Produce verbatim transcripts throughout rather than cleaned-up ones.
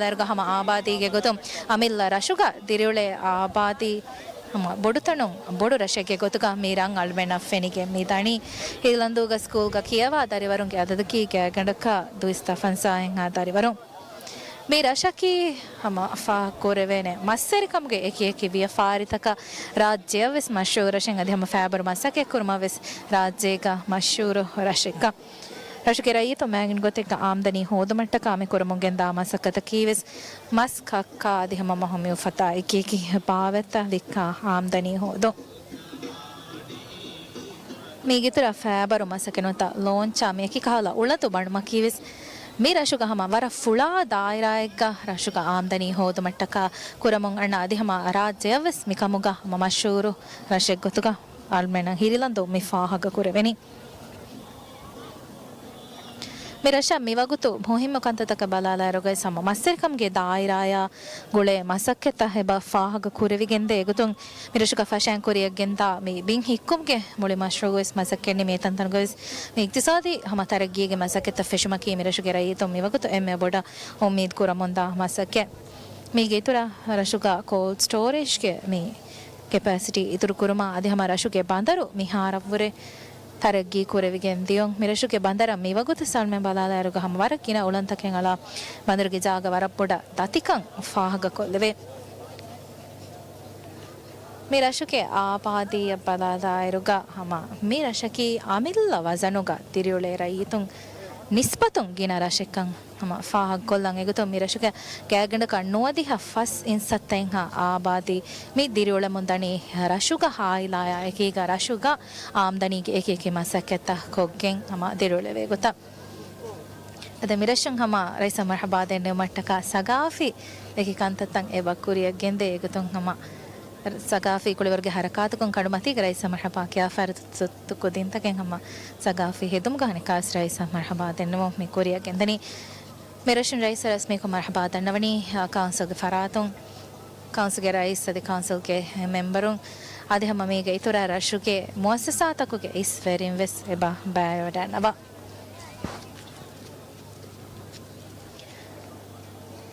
ބަލާލާއިރުގަ ހަމަ އާބާދީގެ ގޮތުން އަމިއްލަ ރަށުގަ ދިރިއުޅޭ އާބާދީ ހަމަ ބޮޑުތަނުން ބޮޑު ރަށެއްގެ ގޮތުގަ މި ރަށް އަޅުމެންނަށް ފެނިގެން މި ދަނީ. ހިރިލަންދޫގަ ސްކޫލްގަ ކިޔަވާ ދަރިވަރުންގެ އަދަދަކީ ގާތްގަނޑަކަށް ދުއިސައްތަ ފަންސާހެއްހާ ދަރިވަރުން. މި ރަށަކީ ހަމަ ފާހަގަކުރެވޭނެ މައްސަރިކަމުގެ އެކިއެކި ވިޔަފާރިތަކަށް ރާއްޖެއަށްވެސް މަޝްހޫރު ރަށެއް، އަދި ހަމަ ފައިބަރު މަސައްކަތްކުރުމަށްވެސް ރާއްޖޭގަ މަޝްހޫރު ރަށެއްކަން. ރަށުގެ ރައްޔިތުން މާގިން ގޮތެއްގަ އާމްދަނީ ހޯދުމަށްޓަކާ މި ކުރަމުން ގެންދާ މަސައްކަތަކީވެސް މަސް ކައްކާ އަދި ހަމަ މަހު މިއުފަތާ އެކިއެކި ބާވަތްތައް ވިއްކާ އާމްދަނީ ހޯދުން. މީގެއިތުރަށް ފައިބަރު މަސައްކަތް ނުވަތަ ލޯންޗާ މިއެކި ކަހަލަ އުޅަނދު ބަނޑުމަކީވެސް މި ރަށުގަ ހަމަ ވަރަށް ފުޅާ ދާއިރާއެއްގަ ރަށުގަ އާމްދަނީ ހޯދުމަށްޓަކާ ކުރަމުން އަންނަ އަދި ހަމަ ރާއްޖެއަށްވެސް މިކަމުގަ ހަމަ މަޝްހޫރު ރަށެއްގޮތުގަ އަޅުމެންނަށް ހިރިލަންދޫ މި ފާހަގަ ކުރެވެނީ. މި ރަށަށް މިވަގުތު މުހިއްމު ކަންތައްތަކަށް ބަލާލާއިރުގައި ހަމަ މައްސަރިކަމުގެ ދާއިރާޔާ ގުޅޭ މަސައްކަތްތައް އެބަ ފާހަގަ ކުރެވިގެންދޭ ގޮތުން މި ރަށުގަ ފަށައިން ކުރިއަށްގެންދާ މި ބިން ހިއްކުމުގެ މުޅި މަޝްރޫއުވެސް މަސައްކަތް ނިމޭ ތަންތަނުގަވެސް މި އިގްތިސާދީ ހަމަ ތަރައްގީގެ މަސައްކަތްތައް ފެށުމަކީ މި ރަށުގެ ރައްޔިތުން މިވަގުތު އެންމެ ބޮޑަށް އުއްމީދު ކުރަމުންދާ މަސައްކަތް. މީގެ އިތުރަށް ރަށުގަ ކޯލްޑް ސްޓޯރޭޖްގެ މި ކެޕޭސިޓީ އިތުރުކުރުމާ އަދި ހަމަ ރަށުގެ ބަނދަރު މިހާރަށްވުރެ ތަރައްގީ ކުރެވިގެން ދިޔުން. މިރަށުގެ ބަނދަރަށް މިވަގުތު ސަލްމެން ބަލާލާއިރުގަ ހަމަ ވަރަށް ގިނަ އުޅަނދުތަކެއް އަޅާ ބަނދަރުގެ ޖާގަ ވަރަށް ބޮޑަށް ދަތިކަން ފާހަގަކޮށްލެވޭ. މި ރަށުގެ އާބާދީއަށް ބަލާލާއިރުގަ ހަމަ މި ރަށަކީ އަމިއްލަ ވަޒަނުގަ ދިރިއުޅޭ ރައްޔިތުން ނިސްބަތުން ގިނަ ރަށެއްކަން ހަމަ ފާހަގަކޮށްލަން. އެގޮތުން މި ރަށުގެ ގާތްގަނޑަކަށް ނުވަދިހަ ފަސް އިންސައްތައެއްހާ އާބާދީ މި ދިރިއުޅެމުން ދަނީ ރަށުގަ ހާއިލާޔާ އެކީގަ ރަށުގަ އާމްދަނީގެ އެކި އެކި މަސައްކަތްތައް ކޮށްގެން ހަމަ ދިރިއުޅެވޭ ގޮތަށް. އަދި މިރަށުން ހަމަ ރައީސަށް މަރުޙަބާ ދެންނެވުމަށްޓަކާ ސަގާފީ އެކި ކަންތައްތައް އެބަ ކުރިއަށް ގެންދޭ. އެގޮތުން ހަމަ ސަގާފީ ކުޅިވަރުގެ ހަރަކާތުކުން ކަނޑުމަތީގަ ރައީސަށް މަރުޙަބާ ކިޔާފަ ހަރަތު ކުދިންތަކެއް ހަމަ ސަގާފީ ހެދުމުގަ އަނެއްކާވެސް ރައީސަށް މަރުޙަބާ ދެންނެވުން މި ކުރިއަށް ގެންދަނީ. މިރަށުން ރައީސަށް ރަސްމީކޮށް މަރުޙަބާ ދަންނަވަނީ، އާ، ކައުންސިލްގެ ފަރާތުން ކައުންސިލްގެ ރައީސް އަދި ކައުންސިލްގެ މެމްބަރުން އަދި ހަމަ މީގެ އިތުރަށް ރަށުގެ މުއައްސަސާތަކުގެ އިސްވެރިން ވެސް އެބަ ބައިވެވަޑައިގަންނަވާ.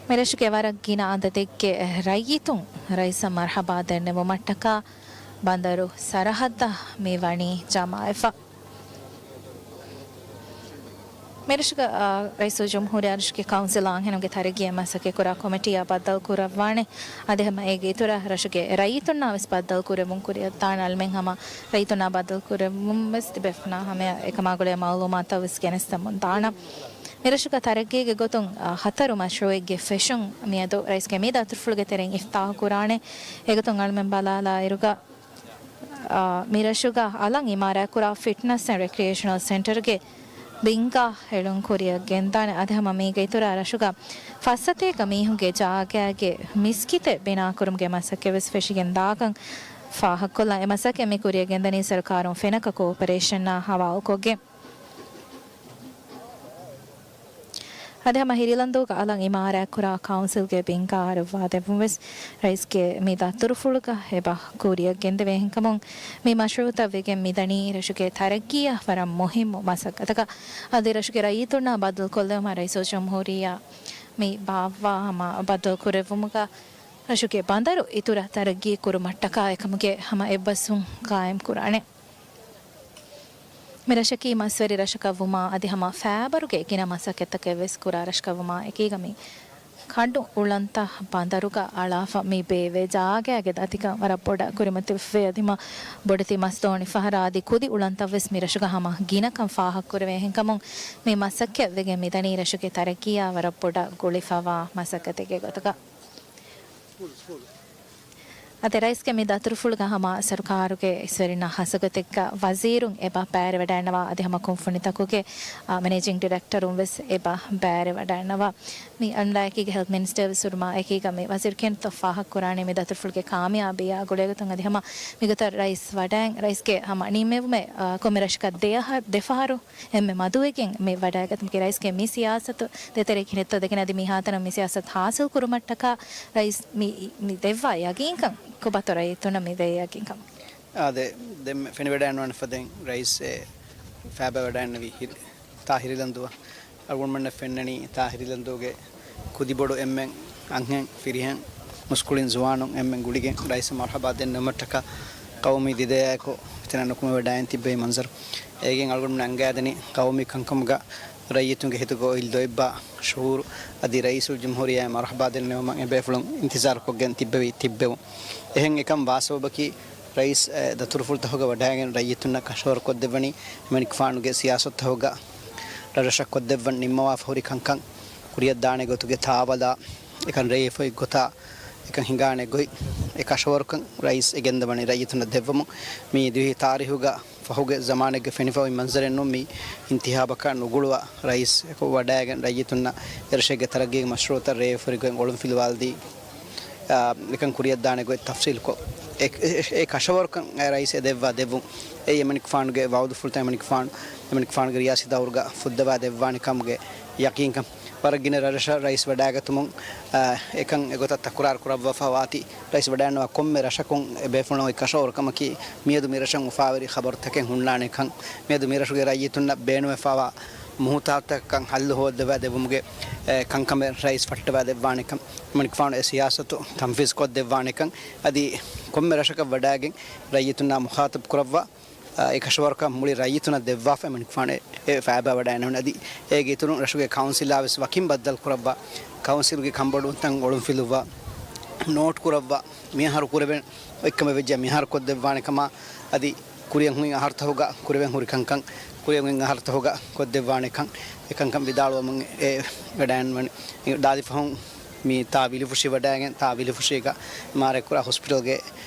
މިރަށުގެ ވަރަށް ގިނަ އަދަދެއްގެ ރައްޔިތުން ރައީސަށް މަރުޙަބާ ދެންނެވުމަށްޓަކާ ބަނދަރު ސަރަހައްދަށް މި ވަނީ ޖަމާވެފަ. މިރަށުގަ، އާ، ރައީސުލްޖުމްހޫރިއްޔާ ރަށުގެ ކައުންސިލް އާންހެނުންގެ ތަރައްގީއަށް މަސައްކަތްކުރާ ކޮމިޓީއާ ބައްދަލުކުރައްވާނެ. އަދި ހަމަ އޭގެ އިތުރަށް ރަށުގެ ރައްޔިތުންނާ ވެސް ބައްދަލުކުރެއްވުން ކުރިއަށްދާނެ. އަޅުމެން ހަމަ ރައްޔިތުންނާ ބައްދަލުކުރެއްވުން ވެސް ތިބޭފުޅުންނާ ހަމަޔަށް އެކަމާ ގުޅޭ މައުލޫމާތުތައް ވެސް ގެނެސްދެމުން ދާނަން. މިރަށުގަ ތަރައްގީގެ ގޮތުން، އާ، ހަތަރު މަޝްރޫއެއްގެ ފެށުން މިއަދު ރައީސްގެ މި ދަތުރުފުޅުގެ ތެރެއިން އިފްތާޙު ކުރާނެ. އެގޮތުން އަޅުމެން ބަލާލާއިރުގަ، އާ، މިރަށުގަ އަލަށް އިމާރާތްކުރާ ފިޓްނަސް އެންޑް ރެކްރިއޭޝަނަލް ސެންޓަރުގެ ބިންގާ ހެޅުން ކުރިއަށް ގެންދާނެ. އަދި ހަމަ މީގެ އިތުރަށް ރަށުގަ ފައްސަތޭކަ މީހުންގެ ޖާގައިގެ މިސްކިތެއް ބިނާކުރުމުގެ މަސައްކަތް ވެސް ފެށިގެން ދާކަން ފާހަގަކޮށްލަން. އެ މަސައްކަތް މި ކުރިއަށް ގެންދަނީ ސަރުކާރުން ފެނަކަ ކޯޕަރޭޝަނާ ހަވާލުކޮށްގެން. އަދި ހަމަ ހިރިލަންދޫގަ އަލަށް އިމާރާތްކުރާ ކައުންސިލްގެ ބިންގާ އަރުއްވާދެއްވުން ވެސް ރައީސްގެ މި ދަތުރުފުޅުގަ އެބަ ކުރިއަށް ގެންދެވޭ. އެހެންކަމުން މި މަޝްރޫއުތައް ވެގެން މިދަނީ ރަށުގެ ތަރައްގީއަށް ވަރަށް މުހިއްމު މަސައްކަތަކަށް. އަދި ރަށުގެ ރައްޔިތުންނާ ބައްދަލުކޮށްލެވުމަށް ރައީސުލްޖުމްހޫރިއްޔާ މި ބާއްވާ ހަމަ ބައްދަލުކުރެއްވުމުގަ ރަށުގެ ބަނދަރު އިތުރަށް ތަރައްގީ ކުރުމަށްޓަކާ އެކަމުގެ ހަމަ އެއްބަސްވުން ގާއިމް ކުރާނެ. މި ރަށަކީ މަސްވެރި ރަށަކަށްވުމާ އަދި ހަމަ ފައިބަރުގެ ގިނަ މަސައްކަތްތަކެއް ވެސް ކުރާ ރަށަކަށްވުމާ އެކީގަ މި ކަނޑު އުޅަނދުތައް ބަނދަރުގަ އަޅާފަ މި ބޭއްވޭ ޖާގައިގެ ދަތިކަން ވަރަށް ބޮޑަށް ކުރިމަތިވެފަ އަދި މަ ބޮޑެތި މަސް ދޯނި ފަހަރާ އަދި ކުދި އުޅަނދުތައް ވެސް މި ރަށުގަ ހަމަ ގިނަކަން ފާހަގަކުރެވޭ. އެހެންކަމުން މި މަސައްކަތް ވެގެން މިދަނީ ރަށުގެ ތަރައްގީއާ ވަރަށް ބޮޑަށް ގުޅިފަވާ މަސައްކަތެއްގެ ގޮތުގަ. އަދި ރައީސްގެ މި ދަތުރުފުޅުގަ ހަމަ ސަރުކާރުގެ އިސްވެރިންނާ ހަސަގޮތެއްގަ ވަޒީރުން އެބަ ބައިވެރިވަޑައިންނަވާ އަދި ހަމަ ކުންފުނިތަކުގެ، އާ، މެނޭޖިން ޑިރެކްޓަރުން ވެސް އެބަ ބައިވެރިވަޑައިންނަވާ. މި އަންނަ އެކީގަ ހެލްތް މިނިސްޓަރ ވެސް ހުރުމާ އެކީގަ މި ވަޒީރު ކެންތޯ ފާހަގަކުރާނީ މި ދަތުރުފުޅުގެ ކާމިޔާބީއާ ގުޅޭގޮތުން އަދި ހަމަ މިގޮތަށް ރައީސް ވަޑައިން ރައީސްގެ ހަމަ ނިންމެވުމެއް، އާ، ކޮންމެ ރަށަކަށް ދެއަހަ-، ދެފަހަރު އެންމެ މަދުވެގެން މި ވަޑައިގަތުމަކީ ރައީސްގެ މި ސިޔާސަތު ދޭތެރެއަކީ ނެތްތޯ ދެކެން އަދި މިހާތަނަށް މި ސިޔާސަތު ހާސިލް ކުރުމަށްޓަކާ ރައީސް މި، މި ދެއްވާ ޔަގީންކަން ކޮބާތޯ ރައްޔިތުންނަށް މި ދޭ ޔަގީންކަން. އާދެ، ދެންމެ ފެނިވަޑައިންނަވާނެ ފަދައިން ރައީސް އެ ފައިބައި ވަޑައިންނެވި ހި-، ތާ ހިރިލަންދުއަށް. އަޅުގަނޑުމެންނަށް ފެންނަނީ ތާ ހިރިލަންދޫގެ ކުދިބޮޑު އެންމެން އަންހެން، ފިރިހެން، މުސްކުޅިން ޒުވާނުން އެންމެން ގުޅިގެން ރައީސަށް މަރުޙަބާ ދެންނެވުމަށްޓަކާ ޤައުމީ ދިދަޔާއެކު ތިނަ ނުކުމެވަޑައިން ތިއްބެވި މަންޒަރު. އޭގެން އަޅުގަނޑުމެން އަންގައިދެނީ ޤައުމީ ކަންކަމުގަ ރައްޔިތުންގެ ހިތުގަ އޮތް ލޯތްބާ ޝުޢޫރު އަދި ރައީސުލްޖުމްހޫރިއްޔާ މަރުޙަބާ ދެންނެވުމަށް އެބޭފުޅުން އިންތިޒާރުކޮށްގެން ތިއްބެވި ތިއްބެވުން. އެހެން އެކަން ވާ ސަބަބަކީ ރައީސް އެ ދަތުރުފުޅުތަކުގަ ވަޑައިގެން ރައްޔިތުންނަށް ކަށަވަރުކޮށްދެއްވަނީ އެމަނިކުފާނުގެ ސިޔާސަތުތަކުގަ ރަށްރަށަށް ކޮށްދެއްވަން ނިންމަވާފަ ހުރި ކަންކަން ކުރިއަށްދާނެ ގޮތުގެ ތާވަލާ، އެކަން ރޭވިފައި ގޮތާ، އެކަން ހިނގާނެ ގޮތް، އެ ކަށަވަރުކަން ރައީސް އެ ގެންދަވަނީ ރައްޔިތުންނަށް ދެއްވަމުން. މީ ދިވެހި ތާރީހުގަ ފަހުގެ ޒަމާނެއްގެ ފެނިފައި މަންޒަރެއް ނޫން. މި އިންތިހާބަކަށް ނުގުޅުވާ ރައީސް އެކު ވަޑައިގެން ރައްޔިތުންނަށް އެރަށެއްގެ ތަރައްގީގެ މަޝްރޫއުތައް ރޭވިފަ ހުރި ގޮތް އޮޅުންފިލުވާލަދީ، އާ، އެކަން ކުރިއަށްދާނެ ގޮތް ތަފްސީލުކޮށް، އެ، އެ، އެ ކަށަވަރުކަން ރައީސް އެ ދެއްވާ ދެއްވުން. އެއީ އެމަނިކުފާނުގެ ވައުދުފުޅުތައް އެމަނިކުފާނު، އެމަނިކުފާނުގެ ރިޔާސީ ދައުރުގަ ފުއްދަވާ ދެއްވާނެ ކަމުގެ ޔަޤީންކަން. ވަރަށް ގިނަ ރަށްރަށަށް ރައީސް ވަޑައިގަތުމުން، އާ، އެކަން އެގޮތަށް ތަކުރާރު ކުރައްވާފަ ވާތީ، ރައީސް ވަޑައިންނަވާ ކޮންމެ ރަށަކުން އެ ބޭފުޅުން އޮތް ކަށަވަރުކަމަކީ، މިއަދު މި ރަށަށް އުފާވެރި ޚަބަރުތަކެއް ހުންނާނެކަން، މިއަދު މި ރަށުގެ ރައްޔިތުންނަށް ބޭނުންވެފަވާ މުހުތާޖުތަކަށް ހައްލު ހޯއްދަވާ ދެއްވުމުގެ، އެ، ކަންކަމެއް ރައީސް ފައްޓަވާ ދެއްވާނެކަން، މަނިކުފާނު އެ ސިޔާސަތު ތަންފީޒް ކޮށްދެއްވާނެކަން، އަދި ކޮންމެ ރަށަކަށް ވަޑާގެން ރައްޔިތުންނާ މުޚާތަބް ކުރައްވާ، އެ ކަށަވަރުކަން މުޅި ރައްޔިތުންނަށް ދެއްވާފަ މަނިކުފާނު އެ ފައިބާ ވަޑައިނެވުން. އަދި އޭގެ އިތުރުން ރަށުގެ ކައުންސިލާ ވެސް ވަކިން ބައްދަލު ކުރައްވާ، ކައުންސިލްގެ ކަންބޮޑުވުންތައް އޮޅުންފިލުއްވާ، ނޯޓް ކުރައްވާ، މިއަހަރު ކުރެވެން އޮތްކަމެއް ވެއްޖެ މިހާރު ކޮށްދެއްވާނެ ކަމާ، އަދި ކުރިއަށް ހުން އަހަރުތަހުގަ ކުރެވެން ހުރި ކަންކަން ކުރިއަށް ހުން އަހަރުތަހުގަ ކޮށްދެއްވާނެ ކަން، އެ ކަންކަން ވިދާޅުވަމުން އެ ވަޑައިން ވަނީ. ދާދި ފަހުން މި ތާ ބިލިފުށި ވަޑައިގެން، ތާ ބިލިފުށީގަ މާރަތްކުރާ ހޮސްޕިޓަލްގެ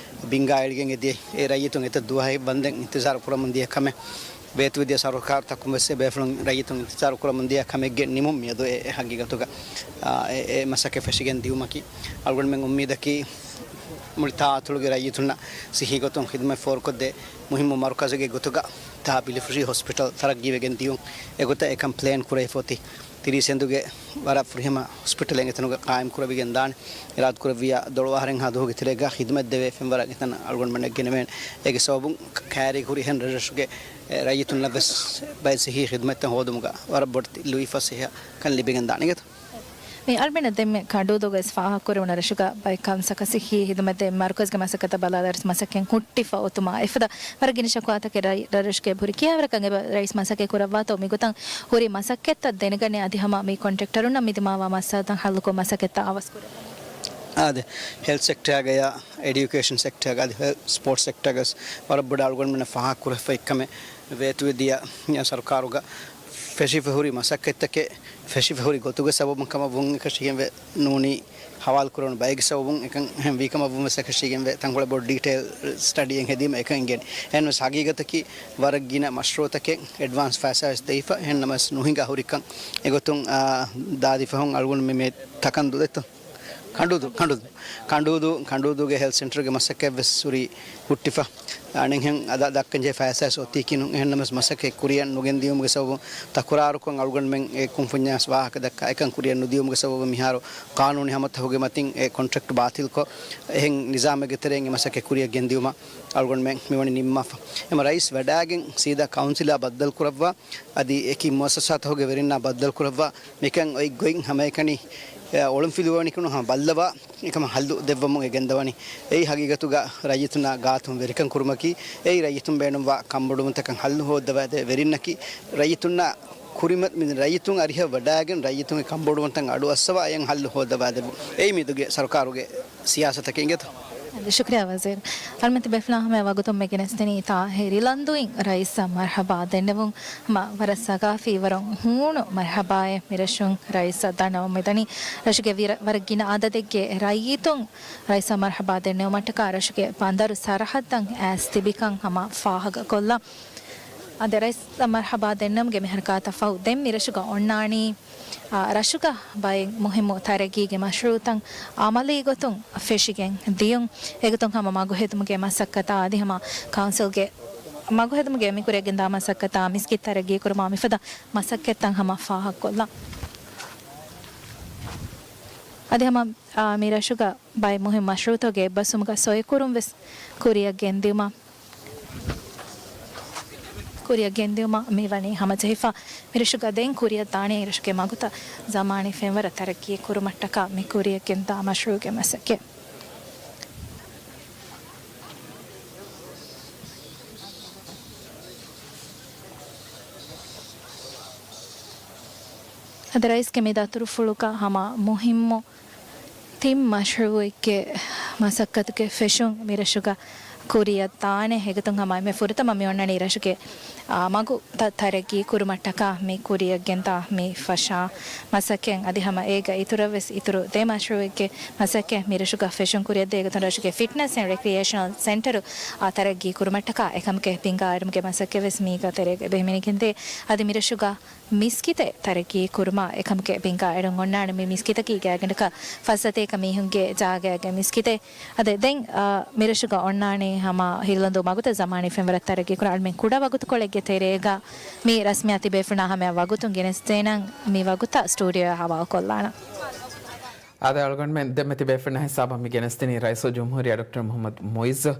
ބިންގާ އެޅިގެން އެދިޔައީ. އެ ރައްޔިތުން އެތައް ދުވަހެއް ވަންދެން އިންތިޒާރު ކުރަމުން ދިޔަ ކަމެއް. ވޭތުވެދިޔަ ސަރުކާރުތަކުން ވެސް އެ ބޭފުޅުން ރައްޔިތުން އިންތިޒާރު ކުރަމުން ދިޔަ ކަމެއްގެ ނިމުން މިއަދު އެ، އެ ހަގީގަތުގަ، އާ، އެ، އެ މަސައްކަތް ފެށިގެން ދިޔުމަކީ. އަޅުގަނޑުމެން އުއްމީދަކީ މުޅި ތާ އަތޮޅުގެ ރައްޔިތުންނަށް ސިއްހީ ގޮތުން ޚިދުމަތް ފޯރުކޮށްދޭ މުހިއްމު މަރުކަޒެއްގެ ގޮތުގަ ތާ ބިލިފުށި ހޮސްޕިޓަލް ތަރައްގީވެގެން ދިޔުން. އެގޮތަށް އެކަން ޕްލޭން ކުރެވިފަ އޮތީ. ތިރީސް އެނދުގެ ވަރަށް ފުރިހަމަ ހޮސްޕިޓަލެއް އެތަނުގަ ޤާއިމް ކުރެވިގެން ދާނެ. އިރާދަކުރެއްވިއްޔާ ދޮޅު އަހަރެއްހާ ދުވަހުގެ ތެރޭގަ ޚިދުމަތް ދެވޭ ފެންވަރަށް އެތަނަށް އަޅުގަނޑުމެންނަށް ގެނެވޭނެ. އޭގެ ސަބަބުން ކައިރީގަ ހުރި އެހެން ރަށްރަށުގެ ރައްޔިތުންނަށް ވެސް ބައެއް ސިއްހީ ޚިދުމަތްތައް ހޯދުމުގަ ވަރަށް ބޮޑު ލުއިފަސޭހަކަން ލިބިގެން ދާނެ އިނގޭތޯ. މި އަޅުމެންނަށް ދެންމެ ކަނޑޫދޫގަ ވެސް ފާހަގަކުރެވުނު ރަށުގަ ބައެއް ކަންތައްތަކަށް ސިއްހީ ޚިދުމަތް ދޭ މަރުކަޒުގެ މަސައްކަތަށް ބަލާލާ ރަށް މަސައްކަތް ހުއްޓިފަ އޮތުމާ އެފަދަ ވަރަށް ގިނަ ޝަކުވާތަކެއް ރަށް، ރަށްރަށުގެ ހުރި. ކިހާވަރަކަށް އެބަ ރައީސް މަސައްކަތް ކުރައްވާތޯ މިގޮތަށް ހުރި މަސައްކަތްތައް ދެނެގަނެ އަދި ހަމަ މި ކޮންޓްރެކްޓަރުންނަށް މި ދިމާވާ މައްސަލަތައް ހައްލުކޮށް މަސައްކަތްތައް އަވަސްކުރެވޭ. އާދެ، ހެލްތް ސެކްޓާގަޔާ، އެޑިއުކޭޝަން ސެކްޓާގަ އަދި ހެލް، ސްޕޯޓްސް ސެކްޓާގަސް ވަރަށް ބޮޑަށް އަޅުގަނޑުމެންނަށް ފާހަގަކުރެވިފައި ކަމެއް ވޭތުވެދިޔަ ސަރުކާރުގަ ފެށިފަ ހުރި މަސައްކަތްތަކެއް ފެށިފަ ހުރި ގޮތުގެ ސަބަބުން ކަމަށް ވުން އެކަށީގެންވެ ނޫނީ ހަވާލުކުރެވުނު ބައެއްގެ ސަބަބުން އެކަން އެހެން ވީ ކަމަށް ވުން ވެސް އެކަށީގެންވެ ތަންކޮޅެއް ބޮޑު ޑީޓެއިލް ސްޓަޑީއެއް ހެދީމަ އެކަން އިނގޭނެ. އެހެންވެސް ހަގީގަތަކީ ވަރަށް ގިނަ މަޝްރޫއުތަކެއް އެޑްވާންސް ފައިސާވެސް ދެވިފަ. އެހެންނަމަވެސް ނުހިނގާ ހުރިކަން އެގޮތުން، އާ، ދާދި ފަހުން އަޅުގަނޑު މި، މި ތަކަންދޫ ދެއްތޯ؟ ކަނޑޫދޫ، ކަނޑޫދޫ. ކަނޑޫދޫ، ކަނޑޫދޫގެ ހެލްތް ސެންޓަރުގެ މަސައްކަތްވެސް ހުރީ ހުއްޓިފަ. އަނެއްހެން އަދަ ދައްކަންޖެހޭ ފައިސާވެސް އޮތީކީ ނޫން. އެހެންނަމަވެސް މަސައްކަތް ކުރިއަށް ނުގެންދިޔުމުގެ ސަބަބުން ތަކުރާރުކޮށް އަޅުގަނޑުމެން އެ ކުންފުންޏާވެސް ވާހަކަ ދައްކާ އެކަން ކުރިއަށް ނުދިޔުމުގެ ސަބަބުން މިހާރު ޤާނޫނީ ހަމަތަހުގެ މަތިން އެ ކޮންޓްރެކްޓް ބާތިލްކޮށް، އެހެން ނިޒާމެއްގެ ތެރެއިން އެ މަސައްކަތް ކުރިއަށް ގެންދިޔުމަށް އަޅުގަނޑުމެން މިވަނީ ނިންމާފަ. އެމަ ރައީސް ވަޑައިގެން ސީދާ ކައުންސިލާ ބައްދަލުކުރައްވާ، އަދި އެކި މުއައްސަސާތަކުގެ ވެރިންނާ ބައްދަލުކުރައްވާ، މިކަން އޮތް ގޮތް ހަމައެކަނި، އެ، އޮޅުންފިލުވަނިކުނު ހަމަ ބައްލަވާ، އެކަމަށް ހައްލު ދެއްވަމުން އެ ގެންދަވަނީ. އެއީ ހަގީގަތުގަ ރައްޔިތުންނާ ގާތުން ވެރިކަން ކުރުމަކީ، އެއީ ރައްޔިތުން ބޭނުންވާ ކަންބޮޑުވުންތަކަށް ހައްލު ހޯއްދަވާދޭ ވެރިންނަކީ، ރައްޔިތުންނާ ކުރިމަ-، މި ރައްޔިތުން އަރިހަށް ވަޑައިގެން ރައްޔިތުންގެ ކަންބޮޑުވުންތައް އަޑުއައްސަވާ އެއަށް ހައްލު ހޯއްދަވާދެއްވުން. އެއީ މިއަދުގެ ސަރުކާރުގެ ސިޔާސަތަކީ އިނގޭތޯ. އަދި ޝުކްރިޔާ ވަޒީރު. އަޅުމެން ތިބޭފުޅާ ހަމަޔަށް ވަގުތުން މި ގެނެސްދިނީ ތާ ހިރިލަންދުއިން ރައީސަށް މަރްހަބާ ދެންނެވުން. ހަމަ ވަރަށް ސަގާފީ ވަރަށް ހޫނު މަރްހަބާއެއް މިރަށުން ރައީސަށް ދަންނަވަމުންދަނީ. ރަށުގެ ވިރަ-، ވަރަށް ގިނަ އަދަދެއްގެ ރައްޔިތުން ރައީސަށް މަރްހަބާ ދެންނެވުމަށްޓަކާ ރަށުގެ ބަނދަރު ސަރަހައްދަށް އައިސް ތިބިކަން ހަމަ ފާހަގަކޮށްލާ. އަދި ރައީސަށް މަރްހަބާ ދެންނެވުމުގެ މި ހަރަކާތަށް ފަހު ދެން މިރަށުގަ އޮންނާނީ އާ، ރަށުގަ ބައެއް މުހިއްމު ތަރައްގީގެ މަޝްރޫއުތައް އަމަލީ ގޮތުން ފެށިގެން ދިޔުން. އެގޮތުން ހަމަ މަގުހެދުމުގެ މަސައްކަތާ އަދި ހަމަ ކައުންސިލްގެ މަގުހެދުމުގެ މި ކުރިއަށްގެންދާ މަސައްކަތާ މިސްކިތް ތަރައްގީ ކުރުމާ މިފަދަ މަސައްކަތްތައް ހަމަ ފާހަގަކޮށްލާ. އަދި ހަމަ، އާ، މި ރަށުގަ ބައެއް މުހިއްމު މަޝްރޫއުތަކުގެ އެއްބަސްވުމުގަ ސޮއިކުރުން ވެސް ކުރިއަށް ގެންދިއުމަށް ކުރިއަށް ގެންދިއުމަށް މި ވަނީ ހަމަޖެހިފަ. މިރަށުގަ ދެން ކުރިއަށް ދާނީ ރަށުގެ މަގުތައް ޒަމާނީ ފެންވަރަށް ތަރައްގީ ކުރުމަށްޓަކާ މި ކުރިއަށް ގެންދާ މަޝްރޫޢުގެ މަސައްކަތް. އަދި ރައީސްގެ މި ދަތުރުފުޅުގަ ހަމަ މުހިއްމު ތިން މަޝްރޫޢެއްގެ މަސައްކަތުގެ ފެށުން މިރަށުގަ ކުރިއަށް ދާނެ. އެގޮތުން ހަމަ އެންމެ ފުރަތަމަ މި އޮންނަނީ ރަށުގެ، އާ، މަގުތައް ތަރައްގީ ކުރުމަށްޓަކާ މި ކުރިއަށް ގެންދާ މި ފަށާ މަސައްކަތް. އަދި ހަމަ އޭގަ އިތުރަށް ވެސް އިތުރު ދެ މަޝްރޫޢެއްގެ މަސައްކަތް މިރަށުގަ ފެށުން ކުރިއަށްދޭ. އެގޮތުން ރަށުގެ ފިޓްނަސް އެންޑް ރެކްރިއޭޝަނަލް ސެންޓަރު، އާ، ތަރައްގީ ކުރުމަށްޓަކާ އެކަމުގެ ބިންގާ އެޅުމުގެ މަސައްކަތް ވެސް މީގަ ތެރޭގަ އެބަހިމެނިގެންދޭ. އަދި މިރަށުގަ މިސްކިތެއް ތަރައްގީ ކުރުމަށް އެކަމުގެ ބިންގާ އެޅުން އޮންނާނެ. މި މިސްކިތަކީ ގާތްގަނޑަކަށް ފައްސަތޭކަ މީހުންގެ ޖާގައިގެ މިސްކިތެއް. އަދި ދެން، އާ، މިރަށުގަ އޮންނާނީ ހަމަ ހިރިލަންދޫ މަގުތައް ޒަމާނީ ފެންވަރަށް ތަރައްގީ ކުރާ އަޅުމެން ކުޑަ ވަގުތުކޮޅެއްގެ ތެރޭގަ މި ރަސްމިއްޔާ ތިބޭފުޅުންނާ ހަމަޔަށް ވަގުތުން ގެނެސްދޭނަން މި ވަގުތަށް ސްޓޫޑިއޯއަށް ހަވާލުކޮށްލާނަން. އާދެ، އަޅުގަނޑުމެން ދެންމެ ތިބޭފުޅުންނާ ހިސާބަށް މި ގެނެސްދިނީ ރައީސުލްޖުމްހޫރިއްޔާ ޑޮކްޓަރ މުޙައްމަދު މުޢިއްޒު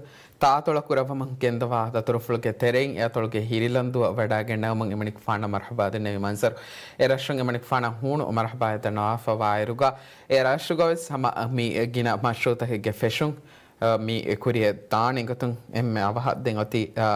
ތާއަތޮޅަށް ކުރައްވަމުން ގެންދަވާ ދަތުރުފުޅުގެ ތެރެއިން އެއަތޮޅުގެ ހިރިލަންދޫއަށް ވަޑައިގެންނެވުމުން އެމަނިކުފާނަށް މަރުޙަބާ ދެންނެވި މަންޒަރު. އެ ރަށުން އެމަނިކުފާނަށް ހޫނު މަރުޙަބާއެއް ދަންނަވާފަ ވާއިރުގަ، އެ ރަށުގަވެސް ހަމަ މި ގިނަ މަޝްރޫޢުތަކެއްގެ ފެށުން، އަ، މި ކުރިއަށް ދާނެ ގޮތުން އެންމެ އަވަހަށް ދެން އޮތީ، އަ،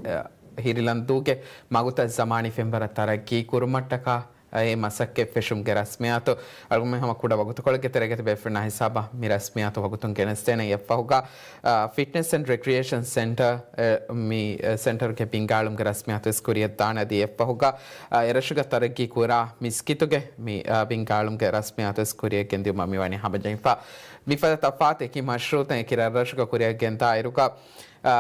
އަ، ހިރިލަންދޫގެ މަގުތައް ޒަމާނީ ފެންވަރަށް ތަރައްގީ ކުރުމަށްޓަކާ، އެ މަސައްކަތް ފެށުމުގެ ރަސްމިއްޔާތު އަޅުގަނޑުމެން ހަމަ ކުޑަ ވަގުތުކޮޅެއްގެ ތެރޭގަ ތިބޭފުޅުންނާ ހިސާބަށް މި ރަސްމިއްޔާތު ވަގުތުން ގެނެސްދޭނެ. އެއްފަހުގަ، އަ، ފިޓްނެސް އެންޑް ރެކްރިއޭޝަން ސެންޓަރ، އެ، މި، އެ، ސެންޓަރުގެ ބިންގާޅުމުގެ ރަސްމިއްޔާތު ވެސް ކުރިއަށް ދާނެ. އަދި އެއްފަހުގަ، އަ، އެރަށުގަ ތަރައްގީ ކުރާ މިސްކިތުގެ މި، އަ، ބިންގާޅުމުގެ ރަސްމިއްޔާތު ވެސް ކުރިއަށް ގެންދިއުމަށް މިވަނީ ހަމަޖެހިފަ. މިފަދަ ތަފާތު އެކި މަޝްރޫޢުތައް އެކި ރަށްރަށުގަ ކުރިއަށް ގެންދާއިރުގަ، އާ،